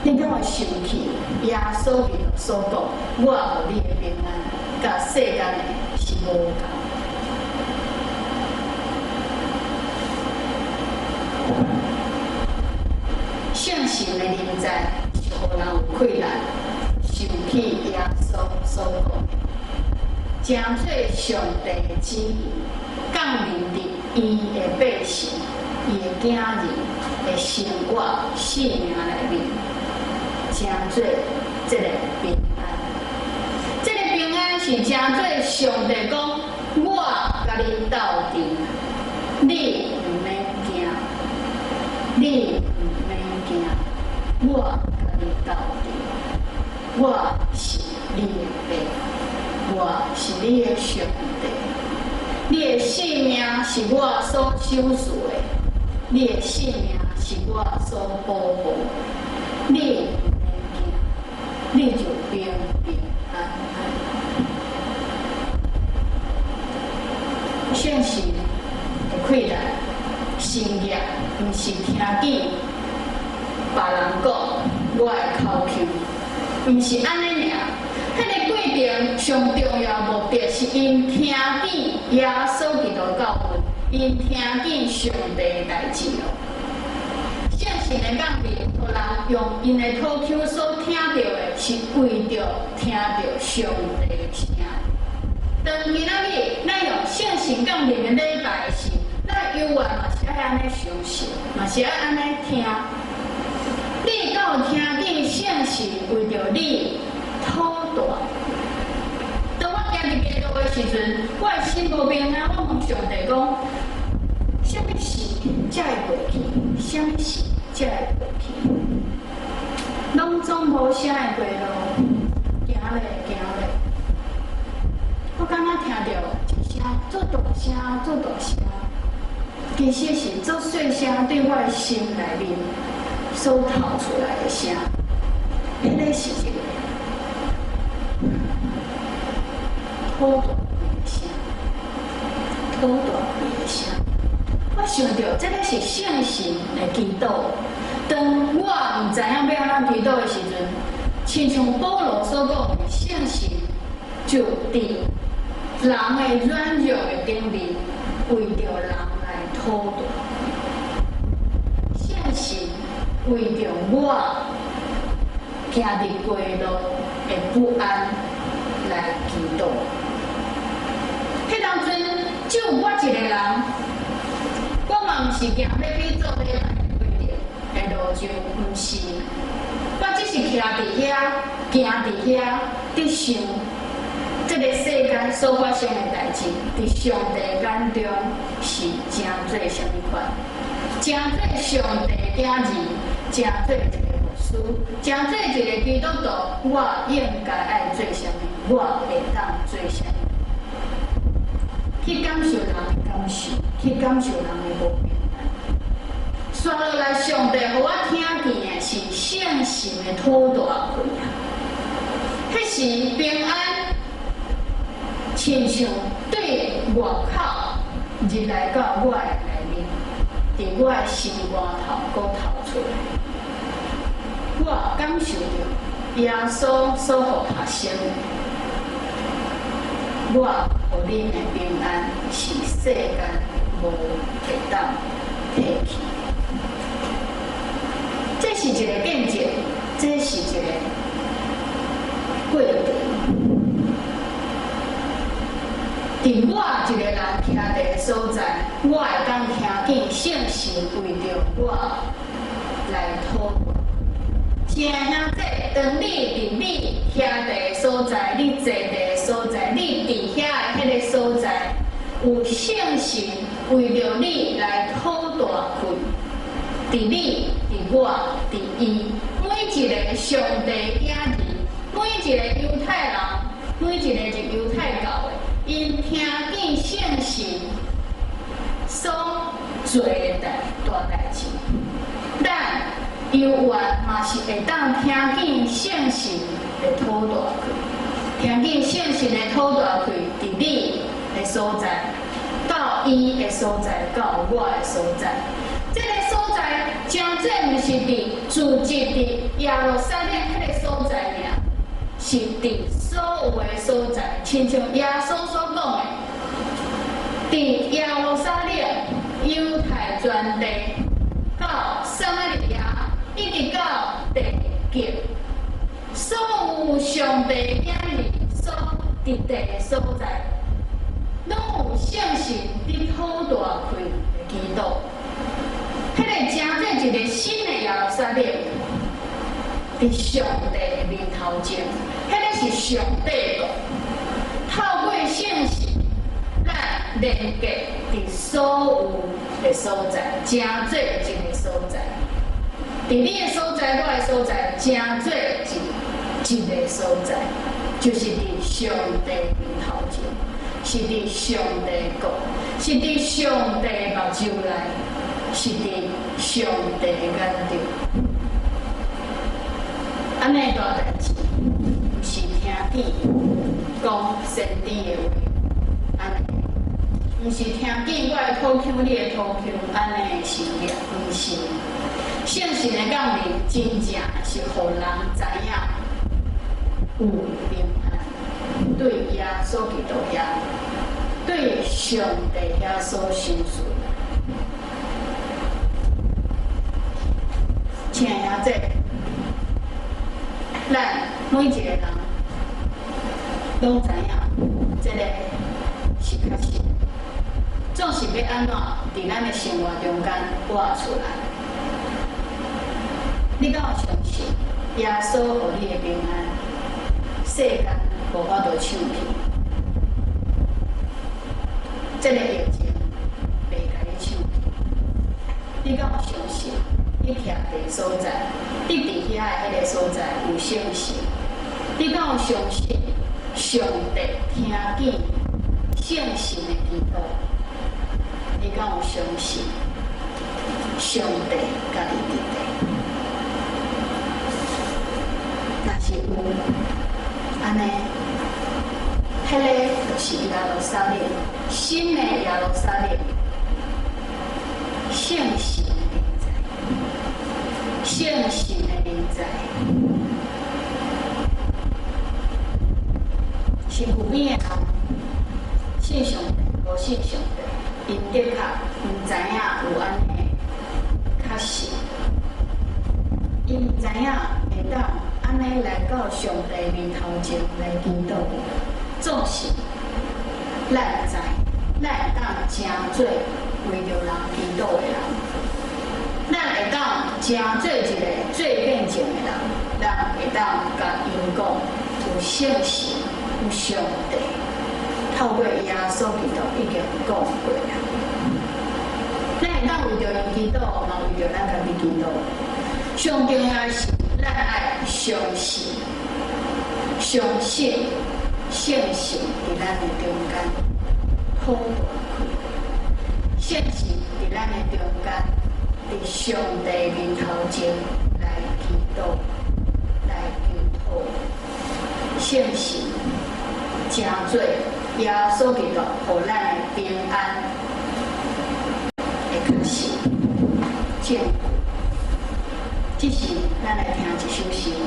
你敢會想起耶穌基督所講：我予你的平安，佮世間的是無仝。聖神的臨在是予人有確起耶穌所講的，成做上帝的旨意，降臨佇伊的百姓、伊的囝兒的生活、性命內面，成做這个平安。這个平安是成做上帝講，我共你鬥陣，你毋免驚，你毋免驚，我共你鬥陣，我是你的爸，我是你的上帝，你的性命是我所賞賜的，你的性命是我所保護，你毋免驚，你就平平安安。聖神的氣力、神業，毋是聽見別人講我的口腔，毋是按呢爾。彼个過程上重要目的是𪜶聽見耶穌基督教訓，𪜶聽見上帝的代誌咯。聖神的降臨，予人用𪜶的吐腔所聽著的，是為著聽著上帝的聲。當今仔日，咱用聖神降臨的禮拜時，咱猶原嘛是愛按呢相信，嘛是愛按呢聽。你敢有聽見聖神為著你禱大？當我行佇街路的時陣，我的心無平安，我問上帝講：啥物事才會過去？啥物事才會過去？攏總無啥會過路，行咧行咧。我敢若聽著一聲足大聲，足大聲，其實是足細聲，對我的心內面所透出來的聲，彼个是一个土大的聲，土大的聲。我想著這个是聖神的祈禱。當我毋知影欲按怎祈禱的時陣，親像保羅所講的，聖神就佇人的軟弱的頂面，為著人來禱大。聖神為著我行佇街路的不安來祈禱。彼當陣只有我一個人，我嘛毋是行欲去做禮拜的過程的路上，毋是，我只是徛佇遐，行佇遐，佇想這个世間所發生的代誌，佇上帝眼中是成做啥物款？成做上帝的囝兒，成做一个牧師，成做一个基督徒，我應該愛做啥物？我會當做啥物？去感受人的感受，去感受人的無平安。紲落來，上帝予我聽見的是聖神的吐大氣啊！彼時平安，親像對外口入來到我的內面，佇我的心肝頭閣透出來。我感受著耶穌所予學生的，我予恁的平安是世間無會當提去。這是一個見證，這是一個過程。佇我一个人徛佇的所在，我會當聽見聖神為著我來禱告。親愛兄弟，當你佇你徛佇的所在，你坐佇的所在，你佇遐的彼个所在，有聖神為著你來吐大氣，佇你、佇我、佇伊，每一个上帝囝兒，每一个猶太人，每一个入猶太教的，𪜶聽見聖神所做的大代誌，咱猶原嘛是會當聽見聖神的吐大氣，聽見聖神的吐大氣，佇你的所在，到伊的所在，到我的所在。這个所在，真正毋是佇住佇耶路撒冷彼个所在爾，是佇所有的所在，親像耶穌所講的，佇耶路撒冷、猶太全地到撒瑪利亞，一直到地極，所有上帝佇地的所在，攏有聖神佇討大開的祈禱。彼個成做一个新的耶路撒冷，佇上帝的面頭前，彼个是上帝國。透過聖神，咱連結佇所有的所在，成做一个所在。佇你的所在，我的所在，成做一个所在，就是佇上帝面頭前，是佇上帝國，是佇上帝目睭內，是佇上帝眼中。按呢大代誌，毋是聽見講先知的話，按呢，毋是聽見我的土腔，你的土腔，按呢的神蹟，毋是。聖神的降臨，真正是予人知影有平安，對耶穌基督遐，對上帝遐所相信。親愛的兄弟，咱每一個人攏知影，這個是確實，總是欲按怎佇咱的生活中間活出來。你敢有相信耶穌予你的平安，世間無法度搶去？這個疫情袂共你搶去。你敢有相信？你徛佇所在，你佇遐的彼个所在有聖神？你敢有相信上帝聽見聖神的祈禱？你敢有相信上帝佮你佇咧？若是有，按呢，彼个就是耶路撒冷，新的耶路撒冷，聖神的臨在，聖神的臨在，身軀邊的人信上帝，無信上帝，𪜶的確毋知影有按呢確實，𪜶毋知影會當按呢來到上帝面頭前來祈禱，總是咱知，咱會當成做為著人祈禱的人，咱會當成做一個做見證的人，咱會當共𪜶講有聖神，有上帝，透過耶穌基督已經講過啊。咱會當為著𪜶祈禱，嘛為著咱家己祈禱。上重要的是，咱愛相信，相信聖神佇咱的中間討大開，聖神佇咱的中間，佇上帝面頭前來祈禱，來求討，聖神成做耶穌基督予咱的平安的確實證據。這時，咱來聽一首詩歌。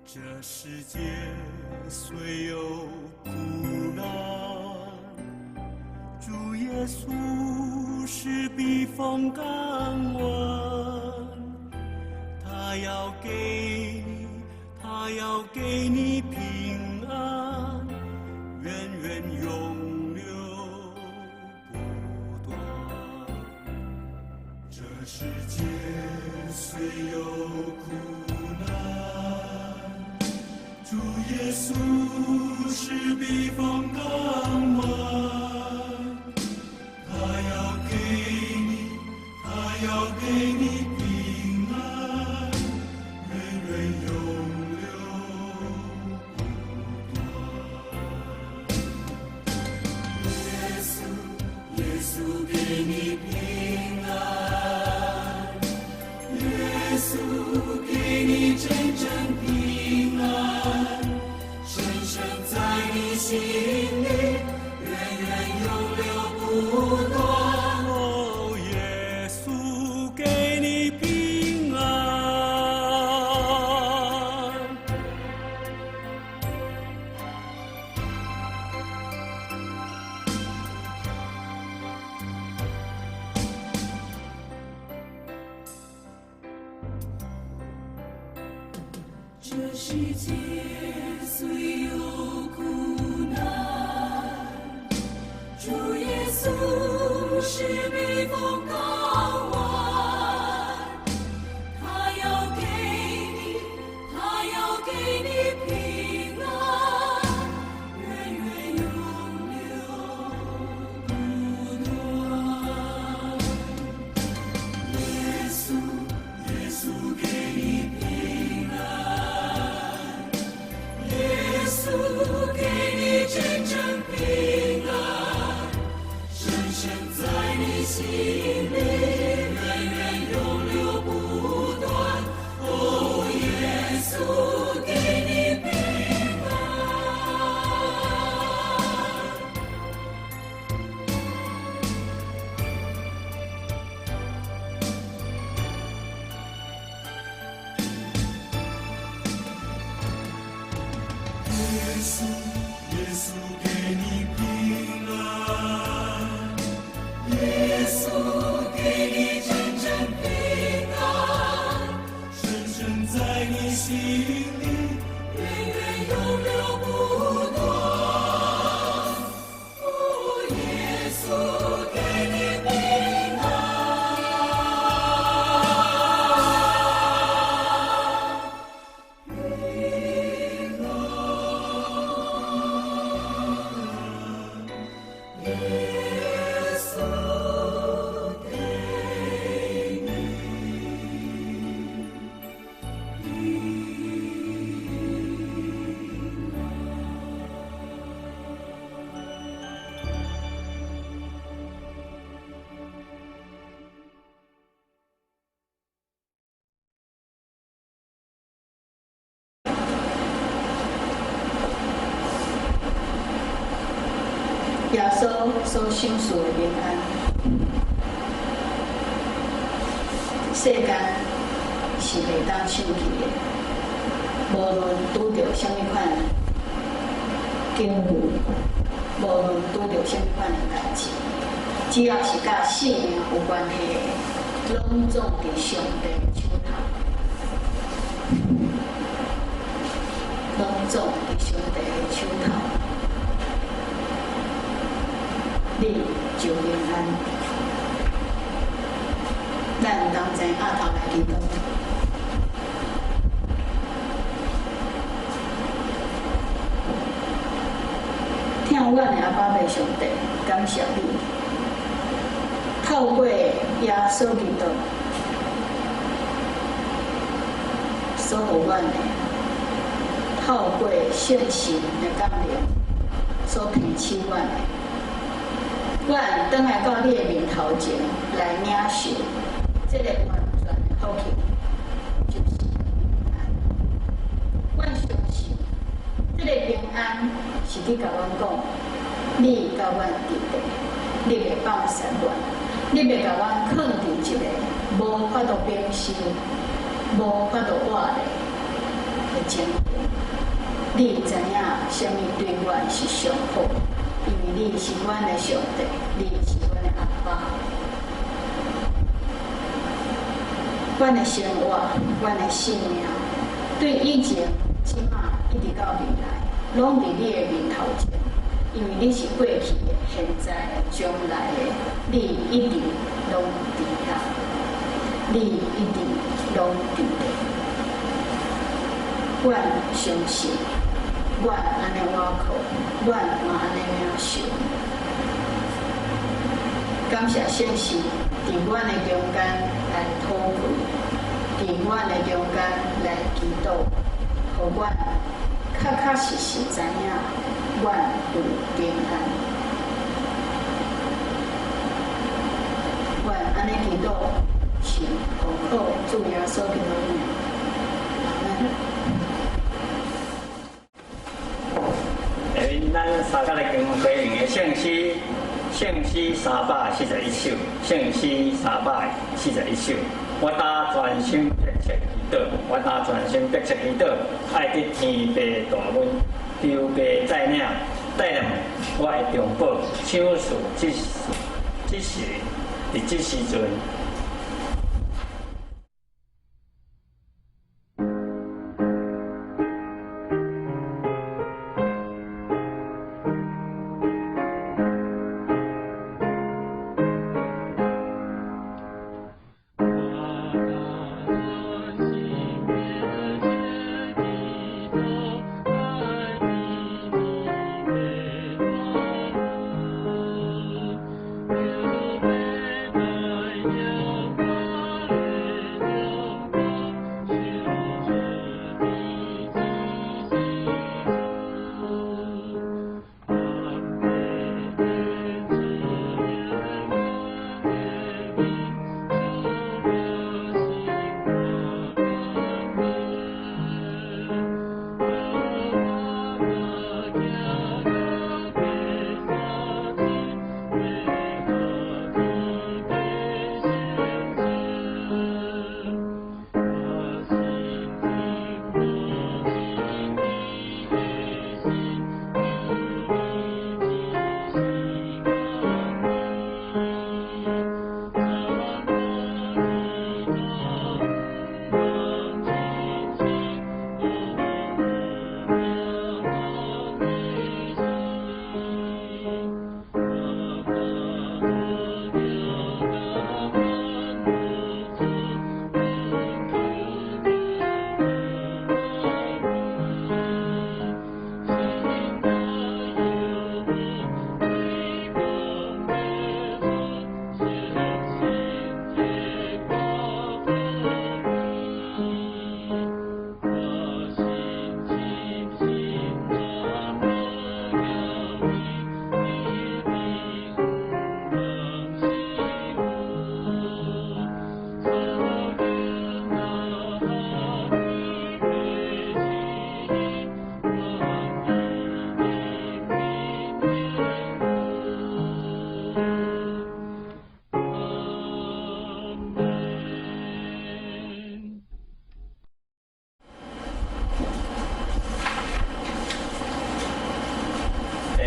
這世界雖有苦難，主耶穌是避風港灣，他要給你，他要給你平安，源源永流不斷。這世界雖有苦難，主耶穌是避風港灣，他要給你，他要給你平安，源源永流不斷。耶穌，耶穌給你平安，耶穌給你真正平安，深深在你心裡，源源永流不斷。哦，耶穌給你平安，這世界雖有苦難，主耶穌是避風港灣，他要給你，他要給你平安，源源永流不斷。耶穌，耶穌給你平安，耶穌給你真正平安，深深在你心裡，源源永流不斷。哦，耶穌給你平安。耶穌，耶穌給你平安，耶穌給你真正平安，深深在你心裡，源源永流不斷。哦，耶穌給你平安。平安，耶穌給你平安。
耶穌所賞賜的平安，世間是袂當賞去的。無論拄著啥物款境遇，無論拄著啥物款的代誌，只要是佮性命有關係的，攏總佇上帝手頭，攏總佇上帝的手頭。你就平安。咱同齊阿頭來祈禱。疼阮的阿爸父上帝，感謝你，透過耶穌基督所予阮的，透過聖神的降臨所提醒阮的，阮轉來到你的面頭前來領受這个完全的福氣，就是平安。阮相信這个平安是你共阮講，你佮阮佇咧，你袂放捨阮，你袂共阮囥佇一个無法度承受、無法度活的情形。你知影啥物對阮是上好，因為你是阮的上帝，你是阮的阿爸。阮的生活、阮的性命，對以前、這馬一直到未來，攏佇你的面頭前。因為你是過去的、現在的、將來的，你一直攏佇遐，你一直攏佇咧。阮相信，阮按呢倚靠，阮嘛按呢領受。感謝聖神佇阮的中間來禱告，佇阮的中間來祈禱，予阮確確實實知影，阮有平安。阮按呢祈禱是奉靠主耶穌基督的名，阿們。
下面咱三甲來跟回應的聖詩，聖詩341首，聖詩341首。我打專心迫切祈禱，我打專心迫切祈禱，愛得天父大恩，求父帶領帶領我的中保，賞賜這時這時佇這時陣。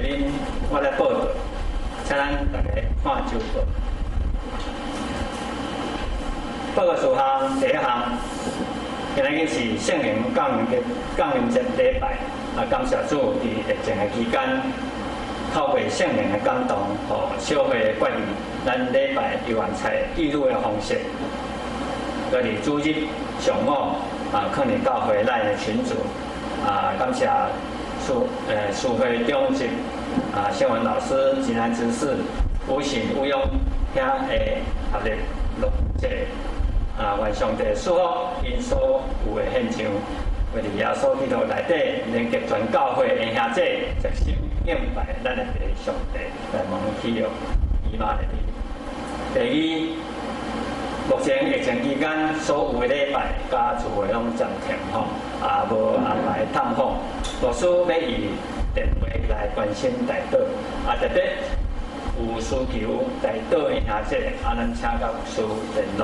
面我來報告，請咱大家看周報。報告事項第一項，今仔日是聖靈降臨節禮拜，啊，感謝主佇疫情的期間，透過聖靈的感動，予小會決議，咱禮拜猶原採預錄的方式，閣佇主日上午啊，囥佇教會咱的群組，啊，感謝司會長執啊，謝文老師、濟南執事、吳信、吳勇兄的合力錄製。啊，願上帝賜福𪜶所有的獻上，為佇耶穌基督內底連結全教會的兄弟，齊心敬拜咱的父上帝，來蒙喜悅，以馬內利。第二，目前疫情期間，所有的禮拜佮聚會攏暫停吼，也無安排探訪。牧師欲以電話來關心代禱，啊，特別有需求代禱的兄弟，啊，咱請佮牧師聯絡。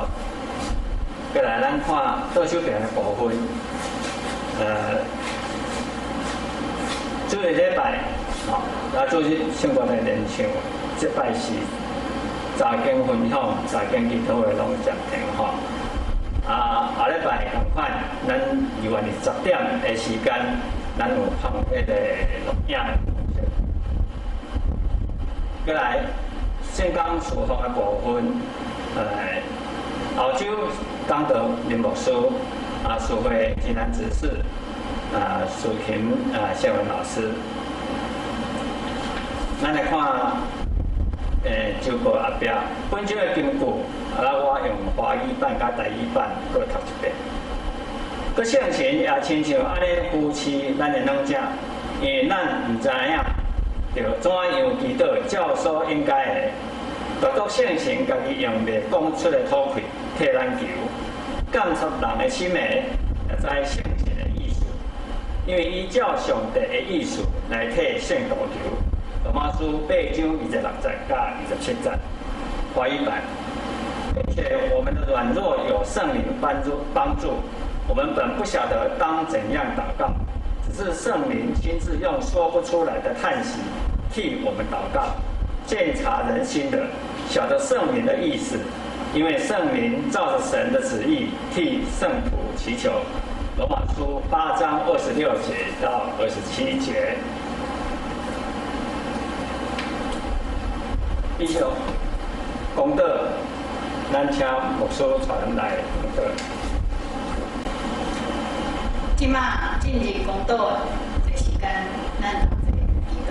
過來，咱看倒手邊的部分，主日禮拜，吼，啊，主日聖歌隊連唱，這擺是查經分享、查經祈禱會攏暫停吼。啊，後禮拜仝款，咱猶原佇10點的時間，咱有放彼個錄影的方式。過來，聖工事奉的部分，後週講道林牧師，啊，司會濟南執事，啊，司琴啊，謝文老師。咱來看，週報後壁，本週的金句，啊，我用華語版佮台語版閣讀一遍。閣聖神也親像按呢扶持咱的軟者，因為咱毋知影著怎樣祈禱，照所應該的。獨獨聖神家己用袂講出的吐氣替咱求，監察人的心的，也知聖神的意思，因為伊照上帝的意思來替聖徒求。羅馬書8章26節佮27節，華語版。並且我們的軟弱有聖靈幫助，我們本不曉得當怎樣禱告，只是聖靈親自用說不出來的嘆息替我們禱告。鑒察人心的，曉得聖靈的意思，因為聖靈照著神的旨意替聖徒祈求。羅馬書8章26節到27節。以上講道，咱請牧師帶咱來講道。
這馬進入講道的時間，咱同齊祈禱。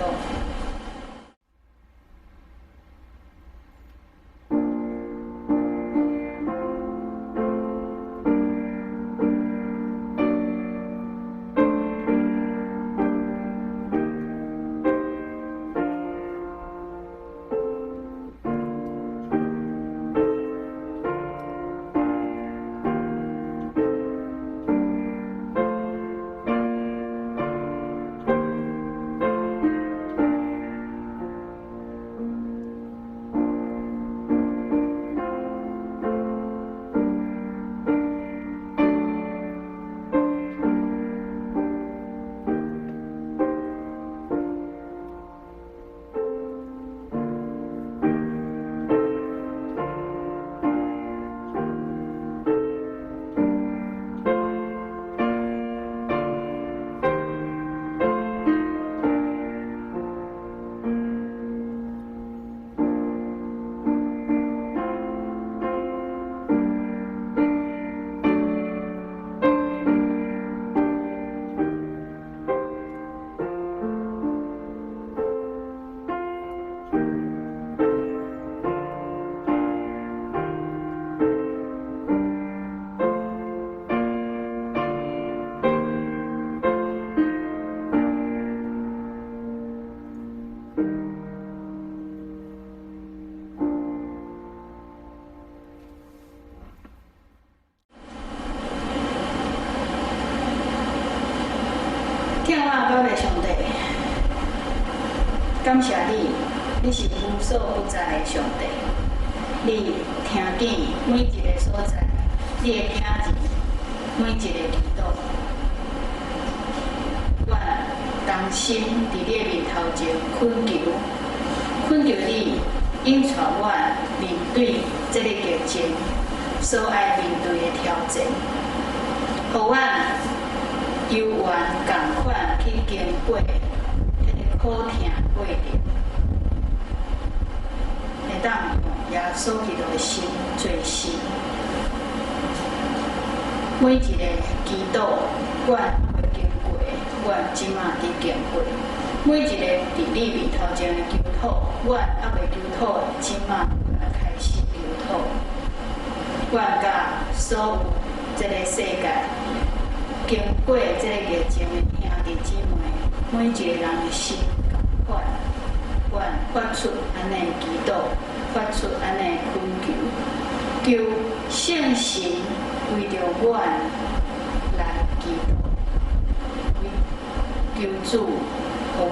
疼我阮的上帝，感謝你，你是無所不在的上帝，你聽見每一个所在，你會聽見每一个祈禱。願逐同心佇你的面頭前懇求，懇求你引帶阮面對這个疫情所愛面對的挑戰，予阮猶原仝款去經過彼个苦疼過程，會當用耶穌基督的心做事。每一个祈禱，阮猶未經過，阮這馬佇經過；每一个佇你面頭前的求禱，阮猶未求禱，這馬開始求禱。阮佮所有這个世界經過這个疫情的兄弟姊妹，每一個人的心仝款，阮發出按呢祈禱，發出按呢懇求，求聖神為著阮來祈禱，求主予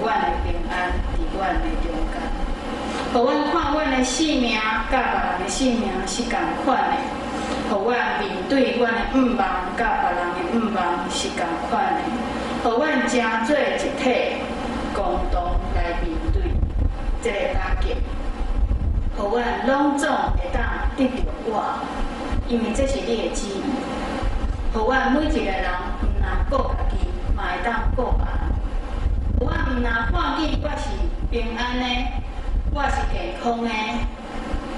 阮的平安佇阮的中間，予阮看阮的性命佮別人的性命是仝款的，予阮面對阮的願望佮別人的願望是仝款的，予阮成做一體，共同來面對這個打擊，予阮攏總會當得著我，因為這是你的旨意。予阮每一個人毋但顧家己，嘛會當顧別人。予阮毋但看見我是平安的，我是健康的，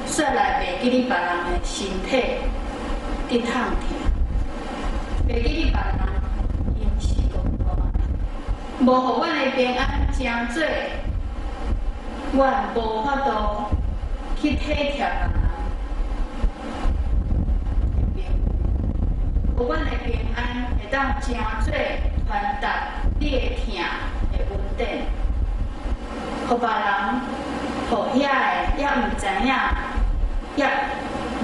煞來袂記得別人的身體佇痛疼，袂記得別人𪜶是孤單的，無予阮的平安成做，阮無法度去體貼別人的平，予阮的平安會當成做傳達你的疼的恩典，予別人，予遐个猶毋知影，猶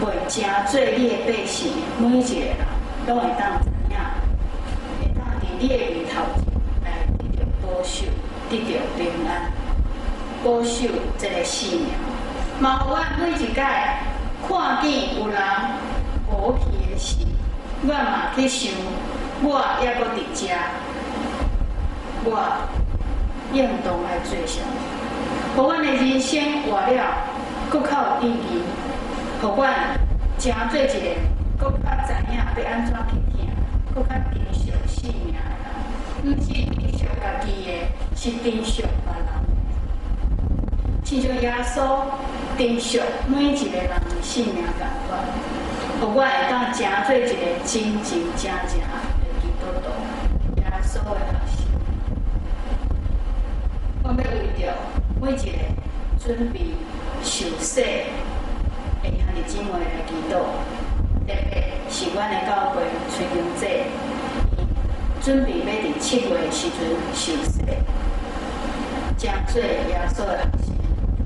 未成做你的百姓，每一個人攏會當知影，會當佇你的面頭前來得著保守，得著平安，保守這个性命。嘛，予阮每一擺看見有人無去的時，阮嘛去想，我猶閣佇遮，我應當愛做啥物？予阮的人生活了，閣較有意義，予阮成做一個閣較知影欲按怎去疼，閣較珍惜性命的人，毋是珍惜家己的，是珍惜別人的。親像耶穌珍惜每一個人的性命仝款，予阮會當成做一個真真正正的基督徒，耶穌的學生。我欲為著每一個準備受洗的兄弟姊妹來祈禱，特別是阮的教會崔英姐，伊準備欲佇7月的時陣受洗，成做耶穌的學生，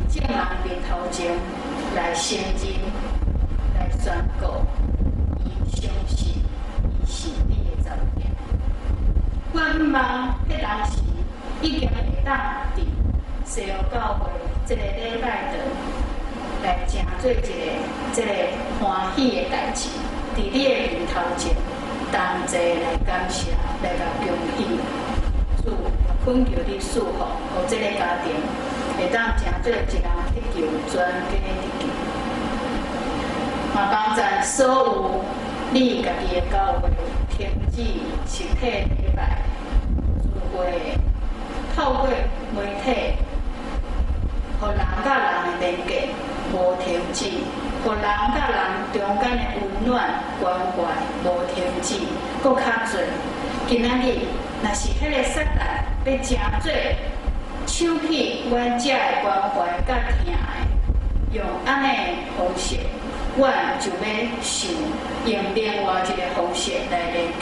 佇眾人面頭前來承認、來宣告，伊相信伊是你的查某囝。我向望彼當時已經會當佇西湖教會這个禮拜堂來成做一個這个歡喜的代誌，佇你的面頭前同齊來感謝，來共恭喜。主，懇求你賜福，予這个家庭會當成做一人得救，全家得救。嘛幫贊所有你家己的教會停止實體禮拜聚會，透過媒體，予人佮人的連結無停止，予人佮人中間的溫暖關懷無停止，閣較濟。今仔日，若是彼个撒旦欲成做搶去阮遮的關懷佮疼的，用按呢的方式，阮就欲想用另外一个方式來連結。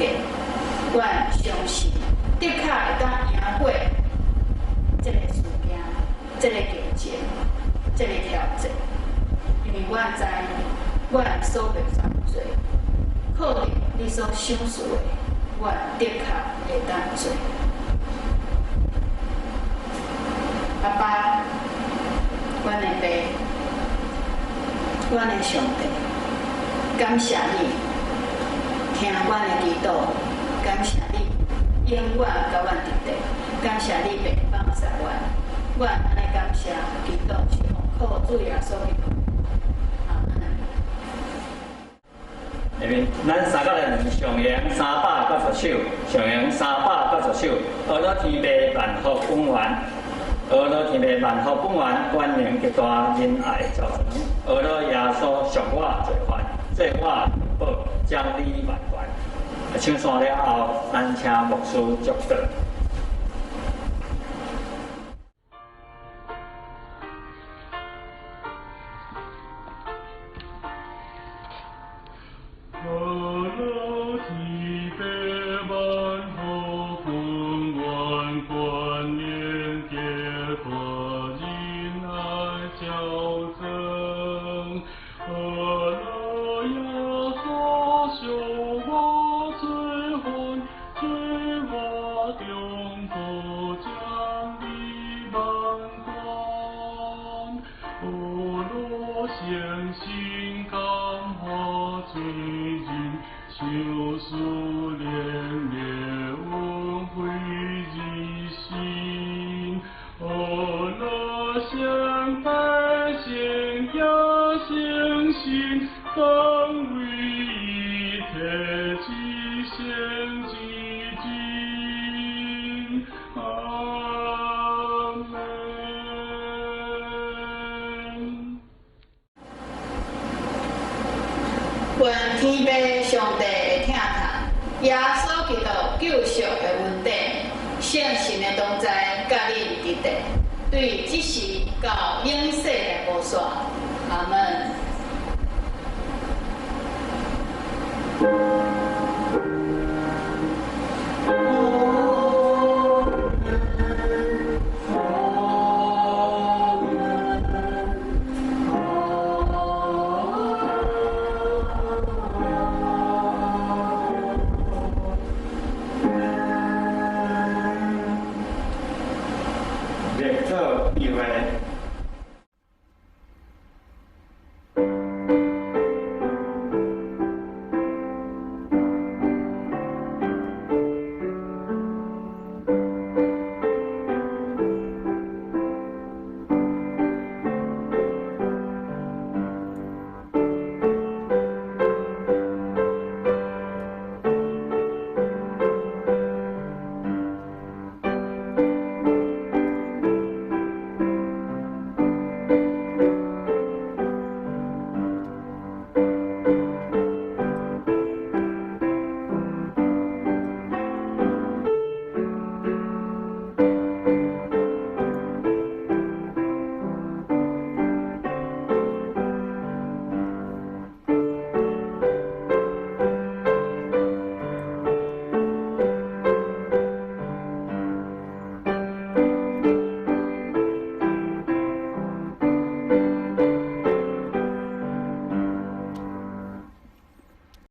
阮相信，的確會當贏過這个事件、這个疫情、這个挑戰，因為阮知阮所袂犯罪，靠著你所賞賜的，阮的確會當做。阿爸，阮的爸，阮的上帝，感謝你聽阮的祈禱，感謝你永遠佮阮佇咧，感謝你爸放赦我，阮按呢感謝祈禱是奉靠主耶穌基督。阿門。
下面，咱三個人上揚390首，上揚390首，阿樂天父萬福本願，阿樂天父萬福本願，權能極大仁愛造成，阿樂耶穌贖我罪犯，做我中保，掌理萬權。唱煞了後，咱請牧師祝禱。
阿樂天父萬福本願，權能極大仁愛澆灌，阿樂耶穌贖我罪犯，做我中保，掌理萬權。阿樂聖神感化罪人，受試煉的恩惠日新。阿樂聖父聖子聖神，當為一體至聖至真。阿門。
願天父上帝的疼痛，耶穌基督救贖的恩典，聖神的同在，佮恁佇佇，對這時到永世來無煞。阿門。